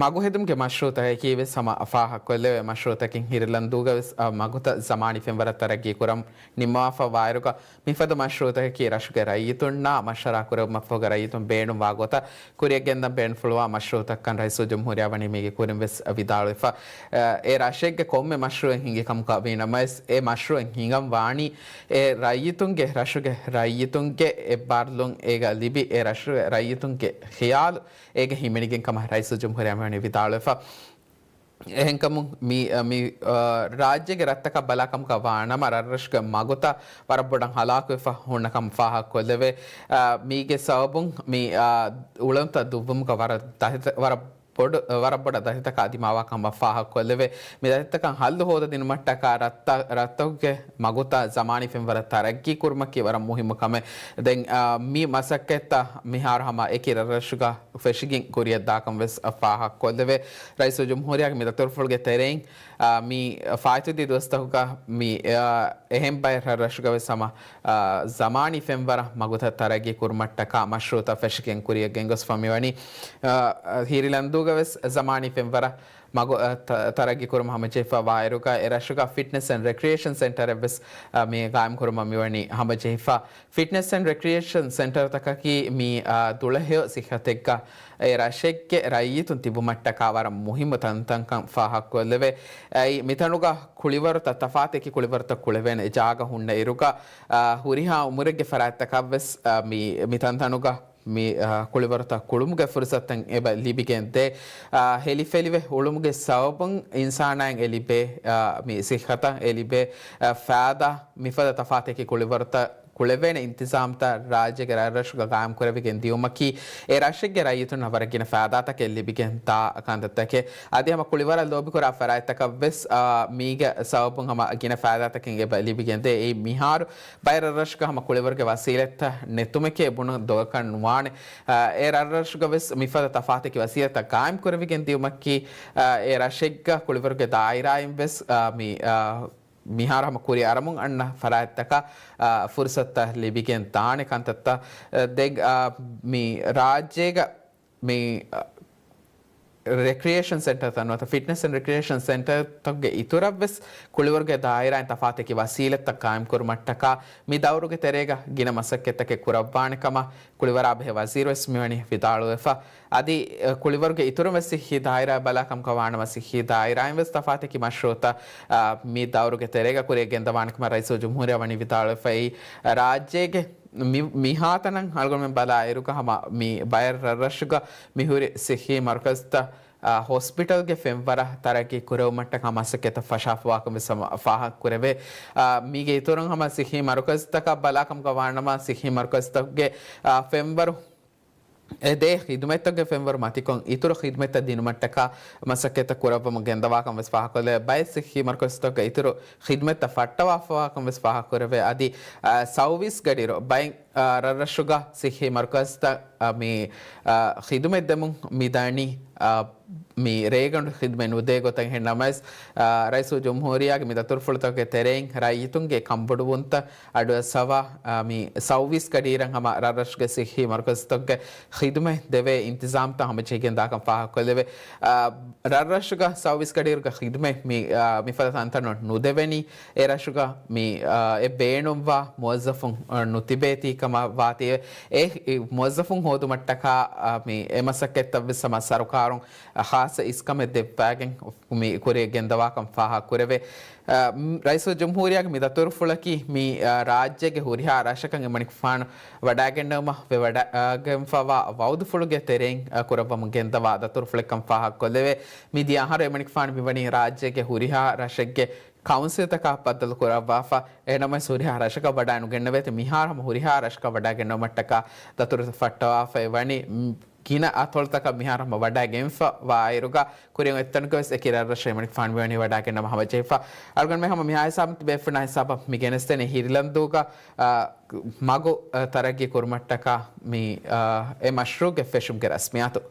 މަގުހެދުމުގެ މަޝްރޫޢުތަކަކީ ވެސް ހަމަ ފާހަގަކޮށްލެވޭ މަޝްރޫޢުތަކެއް. ހިރިލަންދޫގަ ވެސް، އާ، މަގުތައް ޒަމާނީ ފެންވަރަށް ތަރައްގީ ކުރަން ނިންމަވާފަ ވާއިރުގަ، މިފަދަ މަޝްރޫޢުތަކަކީ ރަށުގެ ރައްޔިތުންނާ މަޝްވަރާ ކުރެއްވުމަށްފަހުގަ ރައްޔިތުން ބޭނުންވާ ގޮތަށް ކުރިއަށް ގެންދަން ބޭނުންފުޅުވާ މަޝްރޫޢުތަކަށް ރައީސުލްޖުމްހޫރިއްޔާ ވަނީ މީގެ ކުރިން ވެސް ވިދާޅުވެފަ. އާ، އެ ރަށެއްގެ ކޮންމެ މަޝްރޫޢެއް ހިނގި ކަމަކަށް ވީނަމަވެސް، އެ މަޝްރޫޢެއް ހިނގަން ވާނީ އެ ރައްޔިތުންގެ، ރަށުގެ ރައްޔިތުންގެ އެއްބާރުލުން އޭގަ ލިބި، އެ ރަށުގެ ރައްޔިތުންގެ ޚިޔާލު އޭގަ ހިމެނިގެން ކަމަށް ރައީސުލްޖުމްހޫރިއްޔާ މިވަނީ ވިދާޅުވެފަ. އެހެންކަމުން މި، މި، އާ، ރާއްޖޭގެ ރަށްތަކަށް ބަލާކަމަކަށް ވާނަމަ، ރަށްރަށުގެ މަގުތައް ވަރަށް ބޮޑަށް ހަލާކުވެފަ ހުންނަ ކަމަށް ފާހަގަކޮށްލެވޭ. އާ، މީގެ ސަބަބުން މި، އާ، އުޅަނދުތައް ދުއްވުމުގަ ވަރަށް ދަތިތަ-، ވަރަށް ބޮޑު، ވަރަށް ބޮޑަށް ދަތިތަކާ ދިމާވާ ކަމަށް ފާހަގަކޮށްލެވޭ. މި ދަތިތަކަށް ހައްލު ހޯދަދިނުމަށްޓަކާ ރަށްތަ-، ރަށްތަކުގެ މަގުތައް ޒަމާނީ ފެންވަރަށް ތަރައްގީ ކުރުމަކީ ވަރަށް މުހިއްމު ކަމެއް. ދެން، އާ، މި މަސައްކަތްތައް މިހާރު ހަމަ އެކި ރަށްރަށުގަ ފެށިގެން ކުރިއަށްދާކަން ވެސް ފާހަގަކޮށްލެވޭ. ރައީސުލްޖުމްހޫރިއްޔާގެ މި ދަތުރުފުޅުގެ ތެރެއިން، އާ، މި ފާއިތުދިޔަ ދުވަސްތަކުގަ މި، އާ، އެހެން ބައެއް ރަށްރަށުގަ ވެސް ހަމަ، އާ، ޒަމާނީ ފެންވަރަށް މަގުތައް ތަރައްގީ ކުރުމަށްޓަކާ މަޝްރޫޢުތައް ފެށިގެން ކުރިއަށް ގެންގޮސްފަ މިވަނީ. އާ، ހިރިލަންދޫގަ ވެސް ޒަމާނީ ފެންވަރަށް މަގު، އަ، ތަ-، ތަރައްގީ ކުރުމަށް ހަމަޖެހިފަ ވާއިރުގަ، އެ ރަށުގަ ފިޓްނެސް އެންޑް ރެކްރިއޭޝަން ސެންޓަރެއް ވެސް، އަ، މި ގާއިމް ކުރުމަށް މިވަނީ ހަމަޖެހިފަ. ފިޓްނެސް އެންޑް ރެކްރިއޭޝަން ސެންޓަރުތަކަކީ މި، އަ، ދުޅަހެޔޮ ސިއްހަތެއްގަ އެ ރަށެއްގެ ރައްޔިތުން ތިބުމަށްޓަކާ ވަރަށް މުހިއްމު ތަންތަންކަން ފާހަގަކޮށްލެވޭ. އެއީ މިތަނުގަ ކުޅިވަރުތައް، ތަފާތު އެކި ކުޅިވަރުތައް ކުޅެވޭނެ ޖާގަ ހުންނަ އިރުގަ، އަ، ހުރިހާ އުމުރެއްގެ ފަރާތްތަކަށް ވެސް، އަ، މި، މި ތަންތަނުގަ މި، އާ، ކުޅިވަރުތައް ކުޅުމުގެ ފުރުސަތުތައް އެބަ ލިބިގެން ދޭ. އާ، ހެލިފެލިވެ އުޅުމުގެ ސަބަބުން އިންސާނާއަށް އެ ލިބޭ، އާ، މި ސިއްހަތަށް އެ ލިބޭ، އާ، ފައިދާ މިފަދަ ތަފާތެކި ކުޅިވަރުތައް ކުޅެވޭނެ އިންތިޒާމްތައް ރާއްޖޭގެ ރަށްރަށުގަ ގާއިމް ކުރެވިގެން ދިޔުމަކީ، އެ ރަށެއްގެ ރައްޔިތުންނަށް ވަރަށް ގިނަ ފައިދާތަކެއް ލިބިގެން ދާ ކަންތައްތަކެއް. އަދި ހަމަ ކުޅިވަރަށް ލޯބިކުރާ ފަރާތްތަކަށް ވެސް، އާ، މީގެ ސަބަބުން ހަމަ ގިނަ ފައިދާތަކެއް އެބަ ލިބިގެން ދޭ. އެއީ މިހާރު ބައެއް ރަށްރަށުގަ ހަމަ ކުޅިވަރުގެ ވަސީލަތްތައް ނެތުމެކޭ ބުނުން ދޮގަކަށް ނުވާނެ. އާ، އެ ރަށްރަށުގަ ވެސް މިފަދަ ތަފާތެކި ވަސީލަތްތައް ގާއިމް ކުރެވިގެން ދިޔުމަކީ، އާ، އެ ރަށެއްގަ ކުޅިވަރުގެ ދާއިރާއިން ވެސް، އާ، މި، އާ، މިހާރު ހަމަ ކުރި އަރަމުން އަންނަ ފަރާތްތަކަށް، އާ، ފުރުސަތުތައް ލިބިގެން ދާނެ ކަންތައްތައް، އާ، ދެން، އާ، މި ރާއްޖޭގަ މި، އާ، ރެކްރިއޭޝަން ސެންޓަރތައް ނުވަތަ ފިޓްނެސް އެންޑް ރެކްރިއޭޝަން ސެންޓަރތަކުގެ އިތުރަށް ވެސް ކުޅިވަރުގެ ދާއިރާއިން ތަފާތެކި ވަސީލަތްތައް ގާއިމްކުރުމަށްޓަކާ މި ދައުރުގެ ތެރޭގަ ގިނަ މަސައްކަތްތަކެއް ކުރައްވާނެ ކަމަށް ކުޅިވަރާ ބެހޭ ވަޒީރު ވެސް މިވަނީ ވިދާޅުވެފަ. އަދި، އަ، ކުޅިވަރުގެ އިތުރުން ވެސް ސިއްހީ ދާއިރާ ބަލާކަމަކަށް ވާނަމަ ސިއްހީ ދާއިރާއިން ވެސް ތަފާތެކި މަޝްރޫޢުތައް، އަ، މި ދައުރުގެ ތެރޭގަ ކުރިއަށް ގެންދަވާނެ ކަމަށް ރައީސުލްޖުމްހޫރިއްޔާ ވަނީ ވިދާޅުވެފައި. ރާއްޖޭގެ މި-، މިހާތަނަށް އަޅުގަނޑުމެން ބަލާއިރުގަ ހަމަ މި ބައެއް ރަށްރަށުގަ މިހުރި ސިއްހީ މަރުކަޒުތައް، އާ، ހޮސްޕިޓަލްގެ ފެންވަރަށް ތަރައްގީ ކުރެވުމަށްޓަކާ މަސައްކަތްތައް ފަށާފަވާކަން ވެސް ހަމަ ފާހަގަކުރެވޭ. އާ، މީގެ އިތުރުން ހަމަ ސިއްހީ މަރުކަޒުތަކަށް ބަލާކަމުގަ ވާނަމަ ސިއްހީ މަރުކަޒުތަކުގެ، އާ، ފެންވަރު އެ ދޭ ޚިދުމަތްތަކުގެ ފެންވަރު މަތިކޮށް އިތުރު ޚިދުމަތްތައް ދިނުމަށްޓަކާ މަސައްކަތްތައް ކުރައްވަމުން ގެންދަވާކަން ވެސް ފާހަގަކޮށްލެވޭ. ބައެއް ސިއްހީ މަރުކަޒުތަކުގެ އިތުރު ޚިދުމަތްތައް ފައްޓަވާފަވާކަން ވެސް ފާހަގަކުރެވޭ. އަދި، އާ، ސައުވީސް ގަޑިއިރު ބައެއް، އާ، ރަށްރަށުގަ ސިއްހީ މަރުކަޒުތައް، އާ، މި، އާ، ޚިދުމަތް ދެމުން މިދަނީ، އާ، މި ރޭގަނޑު ޚިދުމަތް ނުދޭ ގޮތަށް. އެހެން ނަމަވެސް، އާ، ރައީސުލްޖުމްހޫރިއްޔާގެ މި ދަތުރުފުޅުތަކުގެ ތެރެއިން ރައްޔިތުންގެ ކަންބޮޑުވުންތައް އަޑުއައްސަވާ، އާ، މި ސައުވީސް ގަޑިއިރަށް ހަމަ ރަށްރަށުގެ ސިއްހީ މަރުކަޒުތަކުގެ ޚިދުމަތް ދެވޭ އިންތިޒާމްތައް ހަމަޖެހިގެން ދާކަން ފާހަގަކޮށްލެވޭ. އާ، ރަށްރަށުގަ ސައުވީސް ގަޑިއިރުގަ ޚިދުމަތް މި، އާ، މިފަދަ ތަންތަނުން ނުދެވެނީ. އެ ރަށުގަ މި، އާ، އެ ބޭނުންވާ މުވައްޒަފުން، އާ، ނުތިބޭތީ ކަމަށް ވާތީ. އެ، އެ މުވައްޒަފުން ހޯދުމަށްޓަކާ، އާ، މި އެ މަސައްކަތްތައް ވެސް ހަމަ ސަރުކާރުން، އާ، ޚާއްޞަ އިސްކަމެއް ދެއްވާގެން މި ކުރިއަށް ގެންދަވާކަން ފާހަގަ ކުރެވޭ. އަ، މް، ރައީސުލްޖުމްހޫރިއްޔާގެ މި ދަތުރުފުޅަކީ މި، އަ، ރާއްޖޭގެ ހުރިހާ ރަށަކަށް އެމަނިކުފާނު ވަޑައިގެންނެވުމަށް ވެވަޑައިގެންފަވާ ވައުދުފުޅުގެ ތެރެއިން، އަ، ކުރައްވަމުން ގެންދަވާ ދަތުރުފުޅެއްކަން ފާހަގަކޮށްލެވޭ. މިދިޔަ އަހަރު އެމަނިކުފާނު މިވަނީ ރާއްޖޭގެ ހުރިހާ ރަށެއްގެ ކައުންސިލްތަކާ ބައްދަލު ކުރައްވާފަ، އެހެންނަމަވެސް ހުރިހާ ރަށަކަށް ވަޑައިނުގެންނެވޭތޯ މިހާރު ހަމަ ހުރިހާ ރަށަކަށް ވަޑައިގެންނެވުމަށްޓަކާ ދަތުރުތައް ފައްޓަވާފައި ވަނީ. މް، ގިނަ އަތޮޅުތަކަށް މިހާރު ހަމަ ވަޑައިގެންފަވާއިރުގަ، ކުރިން އޮތްތަނުގަވެސް އެކި ރަށްރަށް އެމަނިކުފާނު މިވަނީ ވަޑައިގެންނަމަ ހަމަޖެހިފަ. އަޅުގަނޑުމެން ހަމަ މިހާ ހިސާބުން ތިބޭފުޅުންނާ ހިސާބަށް މި ގެނެސްދެނީ ހިރިލަންދޫގަ، އަ، މަގު، އަ، ތަރައްގީ ކުރުމަށްޓަކާ މި، އަ، އެ މަޝްރޫޢުގެ ފެށުމުގެ ރަސްމިއްޔާތު.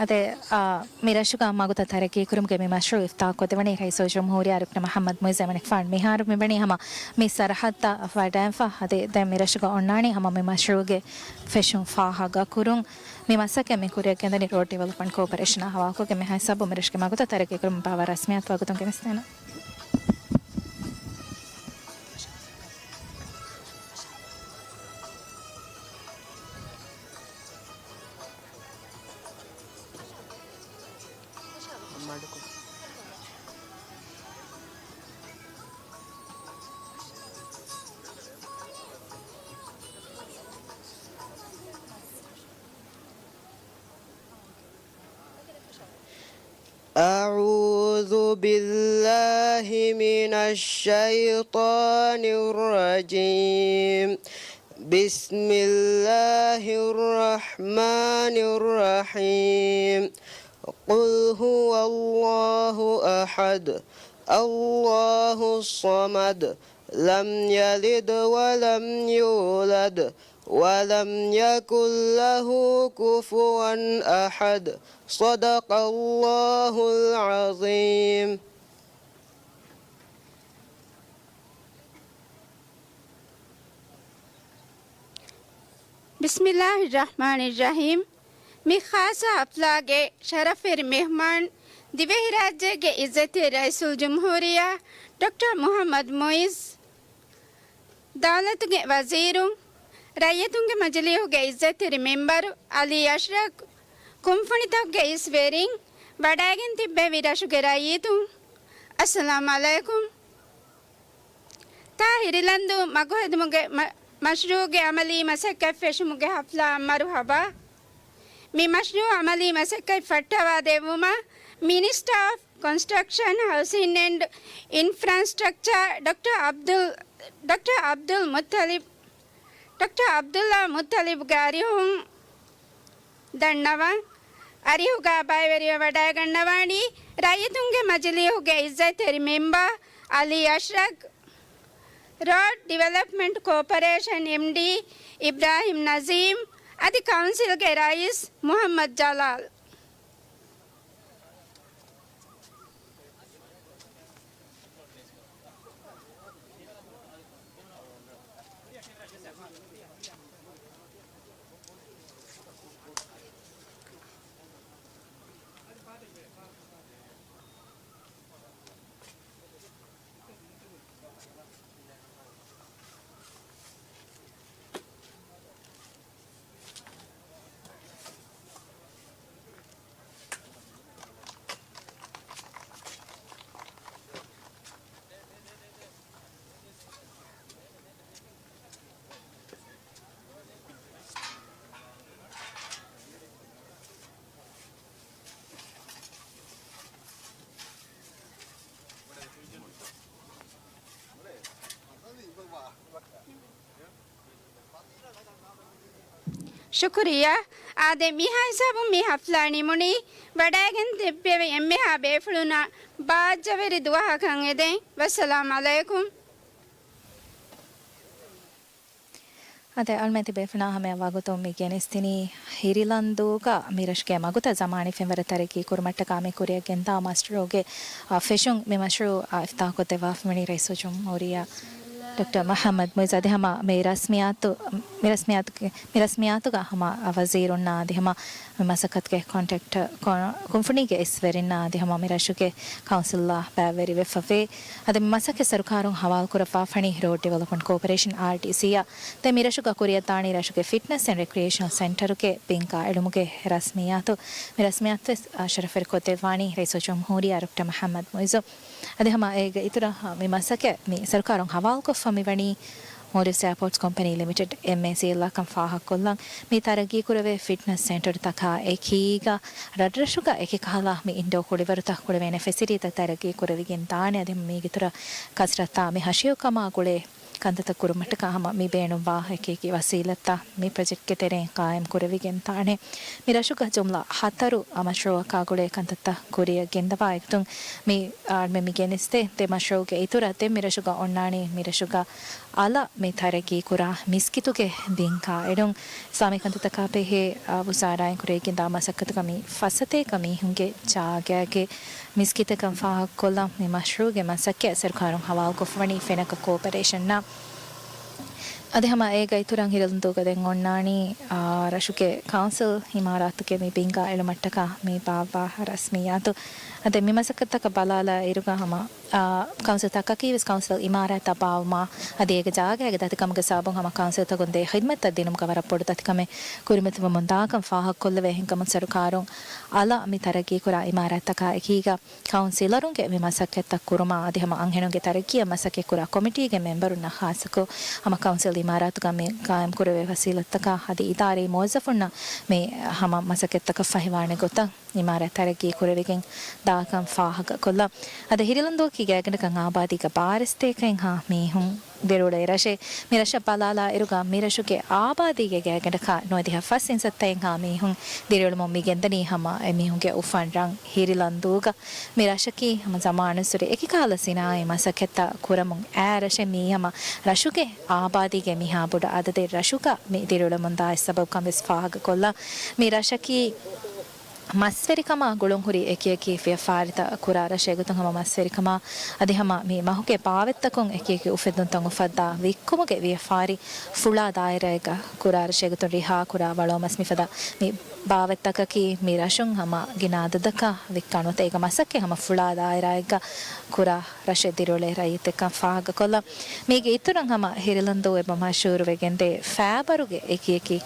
އަދެ، އާ، މި ރަށުގަ މަގުތައް ތަރައްގީ ކުރުމުގެ މި މަޝްރޫޢު އިފްތިތާޙްކޮށްދެވަނީ ރައީސުލްޖުމްހޫރިއްޔާ ޑޮކްޓަރ މުޙައްމަދު މުޢިއްޒު އެމަނިކުފާނު މިހާރު މިވަނީ ހަމަ މި ސަރަޙައްދަށް ވަޑައިގެންފަ. އަދި ދެން މި ރަށުގަ އޮންނާނީ ހަމަ މި މަޝްރޫޢުގެ ފެށުން ފާހަގަކުރުން. މި މަސައްކަތް މި ކުރިއަށް ގެންދަނީ ރޯޑް ޑިވެލޮޕްމަންޓް ކޯޕަރޭޝަނާ ހަވާލުކޮށްގެން މި ހިސާބުން މި ރަށުގެ މަގުތައް ތަރައްގީ ކުރުމަށް ބާއްވާ ރަސްމިއްޔާތު ވަގުތުން ގެނެސްދޭނަން. أعوذ بالله من الشيطان الرجيم. بسم الله الرحمن الرحيم. قل هو الله أحد، الله الصمد، لم يلد ولم يولد، ولم يكن له كفوا أحد. صدق الله العظيم. ބިސްމިއްލާހިއްރަޙްމާނިއްރަޙީމް. މި ޚާއްޞަ ޙަފްލާގެ ޝަރަފުވެރި މެހްމާން، ދިވެހިރާއްޖޭގެ ޢިއްޒަތްތެރި ރައީސުލްޖުމްހޫރިއްޔާ ޑޮކްޓަރ މުޙައްމަދު މުޢިއްޒު، ދައުލަތުގެ ވަޒީރުން، ރައްޔިތުންގެ މަޖިލީހުގެ ޢިއްޒަތްތެރި މެންބަރު ޢަލީ އަޝްރަފް، ކުންފުނިތަކުގެ އިސް ވެރިން، ވަޑައިގެން ތިއްބެވި ރަށުގެ ރައްޔިތުން، އައްސަލާމް ޢަލައިކުމް. ތާ ހިރިލަންދޫ މަގު ހެދުމުގެ މަ-، މަޝްރޫޢުގެ ޢަމަލީ މަސައްކަތް ފެށުމުގެ ޙަފްލާއަށް މަރުޙަބާ. މި މަޝްރޫޢު ޢަމަލީ މަސައްކަތް ފައްޓަވާ ދެއްވުމަށް މިނިސްޓަރ އޮފް ކޮންސްޓްރަކްޝަން، ހައުސިން އެންޑް އިންފްރާންސްޓްރަކްޗާ ޑޮކްޓަރ ޢަބްދުލް، ޑޮކްޓަރ ޢަބްދުލް މުއްޠަލިބް، ޑޮކްޓަރ ޢަބްދުﷲ މުއްޠަލިބްގެ އަރިހުން ދަންނަވަން. އަރިހުގަ ބައިވެރިވެ ވަޑައިގަންނަވާނީ ރައްޔިތުންގެ މަޖިލީހުގެ ޢިއްޒަތްތެރި މެންބަރު ޢަލީ އަޝްރަފް، ރޯޑް ޑިވެލޮޕްމަންޓް ކޯޕަރޭޝަން އެމްޑީ އިބްރާހިމް ނަޒީމް، އަދި ކައުންސިލްގެ ރައީސް މުޙައްމަދު ޖަލާލް. ޝުކުރިއްޔާ. އާދެ، މިހާ ހިސާބުން މި ޙަފްލާ ނިމުނީ. ވަޑައިގެން ތިއްބެވި އެންމެހާ ބޭފުޅުންނަށް ބާއްޖަވެރި ދުވަހަކަށް އެދެން. ވައްސަލާމް ޢަލައިކުމް. އާދެ، އަޅުމެން ތިބޭފުޅުންނާ ހަމަޔަށް ވަގުތުން މި ގެނެސްދިނީ ހިރިލަންދޫގަ މި ރަށުގެ މަގުތައް ޒަމާނީ ފެންވަރަށް ތަރައްގީ ކުރުމަށްޓަކާ މި ކުރިއަށް ގެންދާ މަޝްރޫޢުގެ، އާ، ފެށުން. މި މަޝްރޫޢު، އާ، އިފްތިތާޙްކޮށްދެއްވާފަ ވަނީ ރައީސުލްޖުމްހޫރިއްޔާ ޑޮކްޓަރ މުޙައްމަދު މުޢިއްޒު އަދި ހަމަ މި ރަސްމިއްޔާތު، މި ރަސްމިއްޔާތުގެ، މި ރަސްމިއްޔާތުގަ ހަމަ ވަޒީރުންނާ އަދި ހަމަ މި މަސައްކަތުގެ ކޮންޓްރެކްޓަރ ކޮ-، ކުންފުނީގެ އިސްވެރިންނާ އަދި ހަމަ މި ރަށުގެ ކައުންސިލްއާ ބައިވެރިވެފަވޭ. އަދި މި މަސައްކަތް ސަރުކާރުން ހަވާލުކުރައްވާފަނީ ރޯޑް ޑިވެލޮޕްމަންޓް ކޯޕަރޭޝަން، އާރްޑީސީ، އަށް. ދެން މި ރަށުގަ ކުރިއަށްދާނީ ރަށުގެ ފިޓްނަސް އެންޑް ރެކްރިއޭޝަނަލް ސެންޓަރުގެ ބިންގާ އެޅުމުގެ ރަސްމިއްޔާތު. މި ރަސްމިއްޔާތުވެސް ޝަރަފްވެރިކޮށްދެއްވާނީ ރައީސުލްޖުމްހޫރިއްޔާ ޑޮކްޓަރ މުޙައްމަދު މުޢިއްޒު. އަދި ހަމަ އޭގެ އިތުރަށް މި މަސައްކަތް މި ސަރުކާރުން ހަވާލުކޮށްފަ މިވަނީ މޯލްޑިވްސް އެއާޕޯޓްސް ކޮމްޕެނީ ލިމިޓެޑް، އެމްއޭސީއެލް، އާ ކަން ފާހަގަކޮށްލަން. މި ތަރައްގީކުރެވޭ ފިޓްނަސް ސެންޓަރުތަކާ އެކީގަ ރަށްރަށުގަ އެކި ކަހަލަ މި އިންޑޯ ކުޅިވަރުތައް ކުޅެވޭނެ ފެސިލިޓީތައް ތަރައްގީކުރެވިގެން ދާނެ. އަދި މީގެ އިތުރަށް ކަސްރަތާ މި ހަށިގަ ކަމާ ގުޅޭ ކަންތައްތައް ކުރުމަށްޓަކާ ހަމަ މި ބޭނުންވާ އެކި އެކި ވަސީލަތްތައް މި ޕްރޮޖެކްޓްގެ ތެރެއިން ޤާއިމް ކުރެވިގެން ދާނެ. މި ރަށުގަ ޖުމްލަ ހަތަރު މަޝްރޫއަކާ ގުޅޭ ކަންތައްތައް ކުރިއަށް ގެންދަވާ އެގޮތުން މި އާ، މި، މި ގެނެސްދޭ ދެ މަޝްރޫއުގެ އިތުރަށް ދެން މި ރަށުގަ އޮންނާނީ މި ރަށުގަ އަލަށް މި ތަރައްގީ ކުރާ މިސްކިތުގެ ބިންގާ އެޅުން. އިސްލާމީ ކަންތައްތަކާ ބެހޭ، އާ، ވުޒާރާއިން ކުރިއަށް ގެންދާ މަސައްކަތުގަ މި ފައްސަތޭކަ މީހުންގެ ޖާގައިގެ މިސްކިތެއްކަން ފާހަގަކޮށްލަން މި މަޝްރޫއުގެ މަސައްކަތް ސަރުކާރުން ހަވާލުކޮށްފަވަނީ ފެނަކަ ކޯޕަރޭޝަންއަށް. އަދި ހަމަ އޭގަ އިތުރަށް ހިރިލަންދޫގަ ދެން އޮންނާނީ، އާ، ރަށުގެ ކައުންސިލް އިމާރާތުގެ މި ބިންގާ އެޅުމަށްޓަކާ މި ބާއްވާ ރަސްމިއްޔާތު. އަދި މި މަސައްކަތްތަކަށް ބަލާލާ އިރުގަ ހަމަ، އާ، ކައުންސިލް ތަކަކީވެސް ކައުންސިލް އިމާރާތްތައް ބާއްވުމާ އަދި އޭގެ ޖާގައިގެ ދަތިކަމުގެ ސަބަބުން ހަމަ ކައުންސިލްތަކުން ދޭ ޚިދްމަތްތައް ދިނުމުގަ ވަރަށް ބޮޑު ދަތިކަމެއް ކުރިމަތިވަމުން ދާކަން ފާހަގަކޮށްލެވޭ. އެހެންކަމުން ސަރުކާރުން އަލަށް މި ތަރައްގީކުރާ އިމާރާތްތަކާ އެކީގަ ކައުންސިލަރުންގެ މި މަސައްކަތްތައް ކުރުމާ އަދި ހަމަ އަންހެނުންގެ ތަރައްގީއަށް މަސައްކަތްކުރާ ކޮމިޓީގެ މެމްބަރުންނަށް ޚާއްޞަކޮށް، ހަމަ ކައުންސިލް އިމާރާތުގަ މި ޤާއިމްކުރެވޭ ފަސީލަތުތަކާ އަދި އިދާރީ މުވައްޒަފުންނަށް މި ހަމަ މަސައްކަތްތަކަށް ފަހިވާނެ ގޮތަށް އިމާރާތް ތަރައްގީ ކުރެވިގެން ދާކަން ފާހަގަކޮށްލަން. އަދި ހިރިލަންދޫއަކީ ގާތްގަނޑަކަށް އާބާދީގެ ބާރަ ސަތޭކައެއްހާ މީހުން ދިރިއުޅޭ ރަށެއް. މި ރަށަށް ބަލާލާ އިރުގަ މި ރަށުގެ އާބާދީގެ ގާތްގަނޑަކަށް ނުވަދިހަ ފަސް އިންސައްތައެއްހާ މީހުން ދިރިއުޅެމުން މި ގެންދަނީ ހަމަ އެމީހުންގެ އުފަން ރަށް ހިރިލަންދޫގަ. މި ރަށަކީ ހަމަ ޒަމާނުއްސުރެ އެކިކަހަލަ ސިނާއީ މަސައްކަތްތައް ކުރަމުން އައި ރަށެއް. މީ ހަމަ ރަށުގެ އާބާދީގެ މިހާ ބޮޑު އަދަދެއް ރަށުގަ މި ދިރިއުޅެމުންދާ އެއް ސަބަބުކަން ވެސް ފާހަގަކޮށްލަން. މި ރަށަކީ މަސްވެރިކަމާ ގުޅުންހުރި އެކިއެކި ވިޔަފާރިތައް ކުރާ ރަށެއް ގޮތުން ހަމަ މަސްވެރިކަމާ އަދި ހަމަ މި މަހުގެ ބާވަތްތަކުން އެކިއެކި އުފެއްދުންތައް އުފައްދާ ވިއްކުމުގެ ވިޔަފާރި ފުޅާ ދާއިރާއެއްގަ ކުރާ ރަށެއް ގޮތުން ރިހާ ކުރާ ވަޅޯމަސް މިފަދަ މި ބާވަތްތަކަކީ މި ރަށުން ހަމަ ގިނަ އަދަދަކަށް ވިއްކާ ނުވަތަ އޭގެ މަސައްކަތް ހަމަ ފުޅާ ދާއިރާއެއްގަ ކުރާ ރަށެއް ދިރިއުޅޭ ރައްޔިތެއްކަން ފާހަގަކޮށްލަން. މީގެ އިތުރަށް ހަމަ ހިރިލަންދޫ އެބަ މަޝްހޫރުވެގެންދޭ ފައިބަރުގެ އެކިއެކި،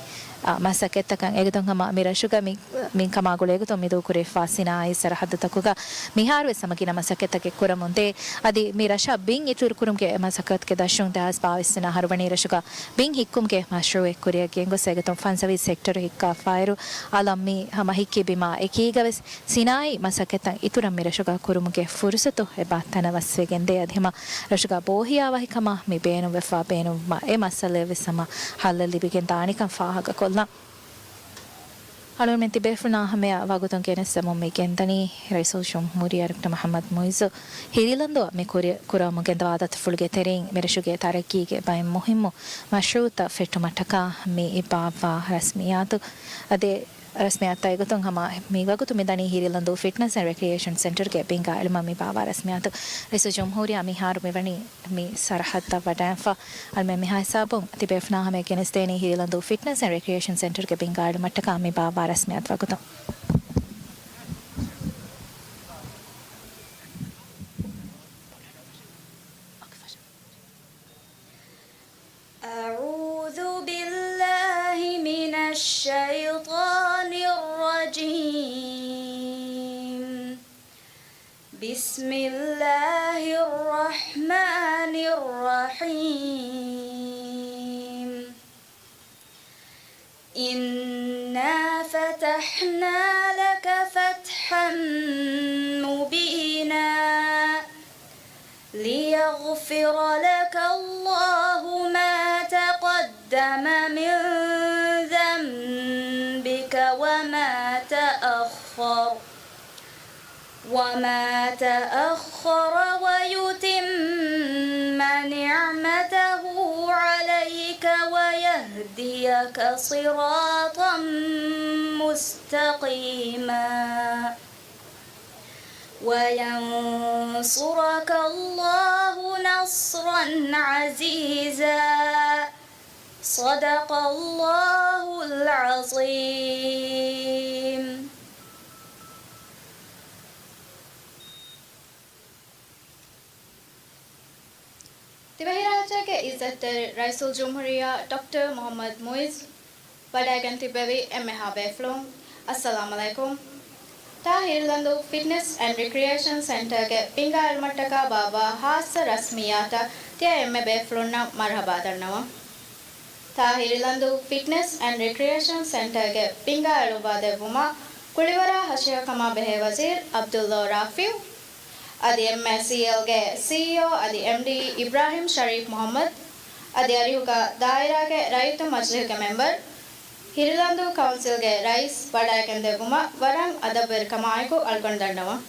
އާ، މަސައްކަތްތަކަށް އެގޮތުން ހަމަ މި ރަށުގަ މި، މި ކަމާ ގުޅޭގޮތުން މިދޫކުރެވިފާ ސިނާއީ ސަރަހައްދުތަކުގަ މިހާރުވެސް ހަމަ ގިނަ މަސައްކަތްތަކެއް ކުރަމުންދޭ. އަދި މި ރަށަށް ބިން އިތުރުކުރުމުގެ މަސައްކަތުގެ ދަށުން ދެހާސް ބާވީސް ވަނަ އަހަރު ވަނީ ރަށުގަ ބިން ހިއްކުމުގެ މަޝްރޫއެއް ކުރިއަށް ގެންގޮސް އެގޮތުން ފަންސަވީސް ހެކްޓަރު ހިއްކާފާއިރު، އަލަށް މި ހަމަ ހިއްކި ބިމާ އެކީގަވެސް ސިނާއީ މަސައްކަތްތައް އިތުރަށް މި ރަށުގަ ކުރުމުގެ ފުރުސަތު އެބަ ތަނަވަސްވެގެންދޭ. އަދި ހަމަ ރަށުގަ ބޯހިޔާވަހިކަމާ މި ބޭނުންވެފާ ބޭނުންވުމަށް އެ މައްސަލައެއްވެސް ހަމަ ހައްލެއް ލިބިގެން ދާނެކަން ފާހަގަކޮށްލަން. އަޅުގަނޑުމެން ތިބޭފުޅުންނާ ހަމަޔަށް ވަގުތުން ގެނެސްދެމުން މި ގެންދަނީ ރައީސުލްޖުމްހޫރިއްޔާ ޑޮކްޓަރ މުޙައްމަދު މުޢިއްޒު ހިރިލަންދޫއަށް މި ކުރި-، ކުރަމުން ގެންދަވާ ދަތުފުޅުގެ ތެރެއިން މި ރަށުގެ ތަރައްގީގެ ބައެއް މުހިއްމު މަޝްރޫއުތައް ފެއްޓުމަށްޓަކާ މި ބާއްވާ ރަސްމިއްޔާތު. އަދި ރަސްމިއްޔާތުތައް އެގޮތުން ހަމަ މި ވަގުތު މި ދަނީ ހިރިލަންދޫ ފިޓްނަސް އެންޑް ރެކްރިއޭޝަން ސެންޓަރުގެ ބިންގާ އެޅުމަށް މި ބާއްވާ ރަސްމިއްޔާތު. ރައީސުލްޖުމްހޫރިއްޔާ މިހާރު މިވަނީ މި ސަރަހައްދަށް ވަޑައިންފަ. އަޅުމެން މިހާ ހިސާބުން ތިބޭފުޅުންނާ ހަމަޔަށް ގެނެސްދޭނީ ހިރިލަންދޫ ފިޓްނަސް އެންޑް ރެކްރިއޭޝަން ސެންޓަރުގެ ބިންގާ އެޅުމަށްޓަކާ މި ބާއްވާ ރަސްމިއްޔާތު ވަގުތު. أعوذ بالله من الشيطان الرجيم. بسم الله الرحمن الرحيم. إنا فتحنا لك فتحا مبينا ليغفر لك الله ما تقدم من ذنبك وما تأخر وما تأخر ويتم نعمته عليك ويهديك صراطا مستقيما وينصرك الله نصرا عزيزا. صدق الله العظيم. ދިވެހިރާއްޖޭގެ އިއްޒަތްތެރި ރައީސުލްޖުމްހޫރިއްޔާ ޑޮކްޓަރ މުޙައްމަދު މުޢިއްޒު ވަޑައިގެން ތިއްބެވި އެންމެހާ ބޭފުޅުން، އައްސަލާމު ޢަލައިކުމް. ތާ ހިރިލަންދޫ ފިޓްނެސް އެންޑް ރިކްރިއޭޝަން ސެންޓަރގެ ބިންގާ އިލްމަށްޓަކާ ބާއްވާ ހާއްސަ ރަސްމިއްޔާތަށް ތިޔަ އެންމެ ބޭފުޅުންނަށް މަރުޙަބާ ދަންނަވަން. ތާ ހިރިލަންދޫ ފިޓްނެސް އެންޑް ރިކްރިއޭޝަން ސެންޓަރގެ ބިންގާ އެޅުއްވާ ދެއްވުމަށް ކުޅިވަރާ ހަށިގަކަމާ ބެހޭ ވަޒީރު ޢަބްދުﷲ ރާފިޢު، އަދި އެމްއޭސީއެލްގެ ސީއީއޯ އަދި އެމްޑީ އިބްރާހިމް ޝަރީފް މުޙައްމަދު، އަދި އަރިހުގަ ދާއިރާގެ ރައްޔިތުން މަޖިލީހުގެ މެމްބަރު، ހިރިލަންދޫ ކައުންސިލްގެ ރައީސް ވަޑައިގެން ދެއްވުމަށް ވަރަށް އަދަބުވެރިކަމާއެކު އަޅުގަނޑު ދަންނަވަން.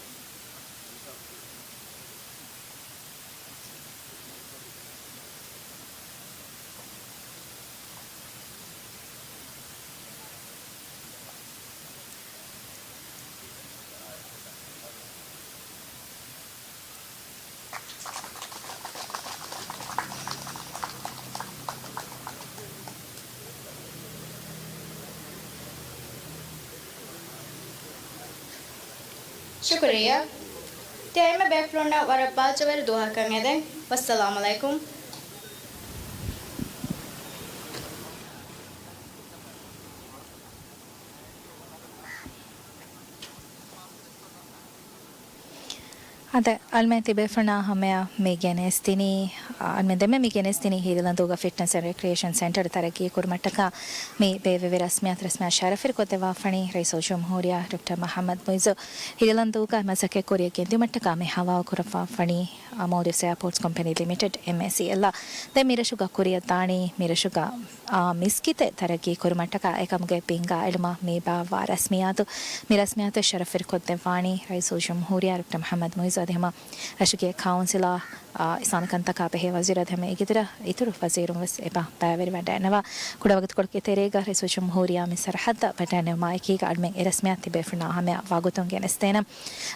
ޝުކުރިއްޔާ. ތިޔަ އެންމެ ބޭފުޅުންނަށް ވަރަށް ބާއްޖަވެރި ދުވަހަކަށް އެދެން. ވައްސަލާމު ޢަލައިކުމް. އާދެ، އަޅުމެން ތިބޭފުޅުންނާ ހަމަޔަށް މި ގެނެސްދިނީ، އާ، އަޅުމެން ދެންމެ މި ގެނެސްދިނީ ހިރިލަންދޫގަ ފިޓްނަސް އެންޑް ރެކްރިއޭޝަން ސެންޓަރު ތަރައްގީ ކުރުމަށްޓަކާ މި ބޭއްވެވި ރަސްމިއްޔާތު، ރަސްމިއްޔާ ޝަރަފުވެރިކޮށްދެއްވާފަނީ ރައީސުލްޖުމްހޫރިއްޔާ ޑޮކްޓަރ މުޙައްމަދު މުޢިއްޒު ހިރިލަންދޫގަ މަސައްކަތް ކުރިއަށް ގެންދިއުމަށްޓަކާ މި ހަވާލު ކުރައްވާފަނީ މޯލްޑިވްސް އެއާޕޯޓްސް ކޮމްޕެނީ ލިމިޓެޑް، އެމްއޭސީއެލްއާ. ދެން މިރަށުގަ ކުރިއަށް ދާނީ މިރަށުގަ އާ، މިސްކިތެއް ތަރައްގީ ކުރުމަށްޓަކާ އެކަމުގެ ބިންގާ އެޅުމަށް މި ބާއްވާ ރަސްމިއްޔާތު، މި ރަސްމިއްޔާތު ޝަރަފުވެރިކޮށްދެއްވާނީ ރައީސުލްޖުމްހޫރިއްޔާ ޑޮކްޓަރ މުޙައްމަދު މުޢިއްޒު އަދި ހަމަ ރަށުގެ ކައުންސިލާ، އާ، އިސްލާމީ ކަންތަކާ ބެހޭ ވަޒީރު އަދި ހަމަ އޭގެ އިތުރަށް އިތުރު ވަޒީރުން ވެސް އެބަ ބައިވެރިވަޑައިގަންނަވާ. ކުޑަވަގުތުކޮޅެއް ތެރޭގަ ރައީސުލްޖުމްހޫރިއްޔާ މި ސަރަހައްދަށް ވަޑައިނެވުމާ އެކީގަ އަޅުމެން އެ ރަސްމިއްޔާ ތިބޭފުޅުންނާ ހަމަޔަށް ވަގުތުން ގެނެސްދޭނަން.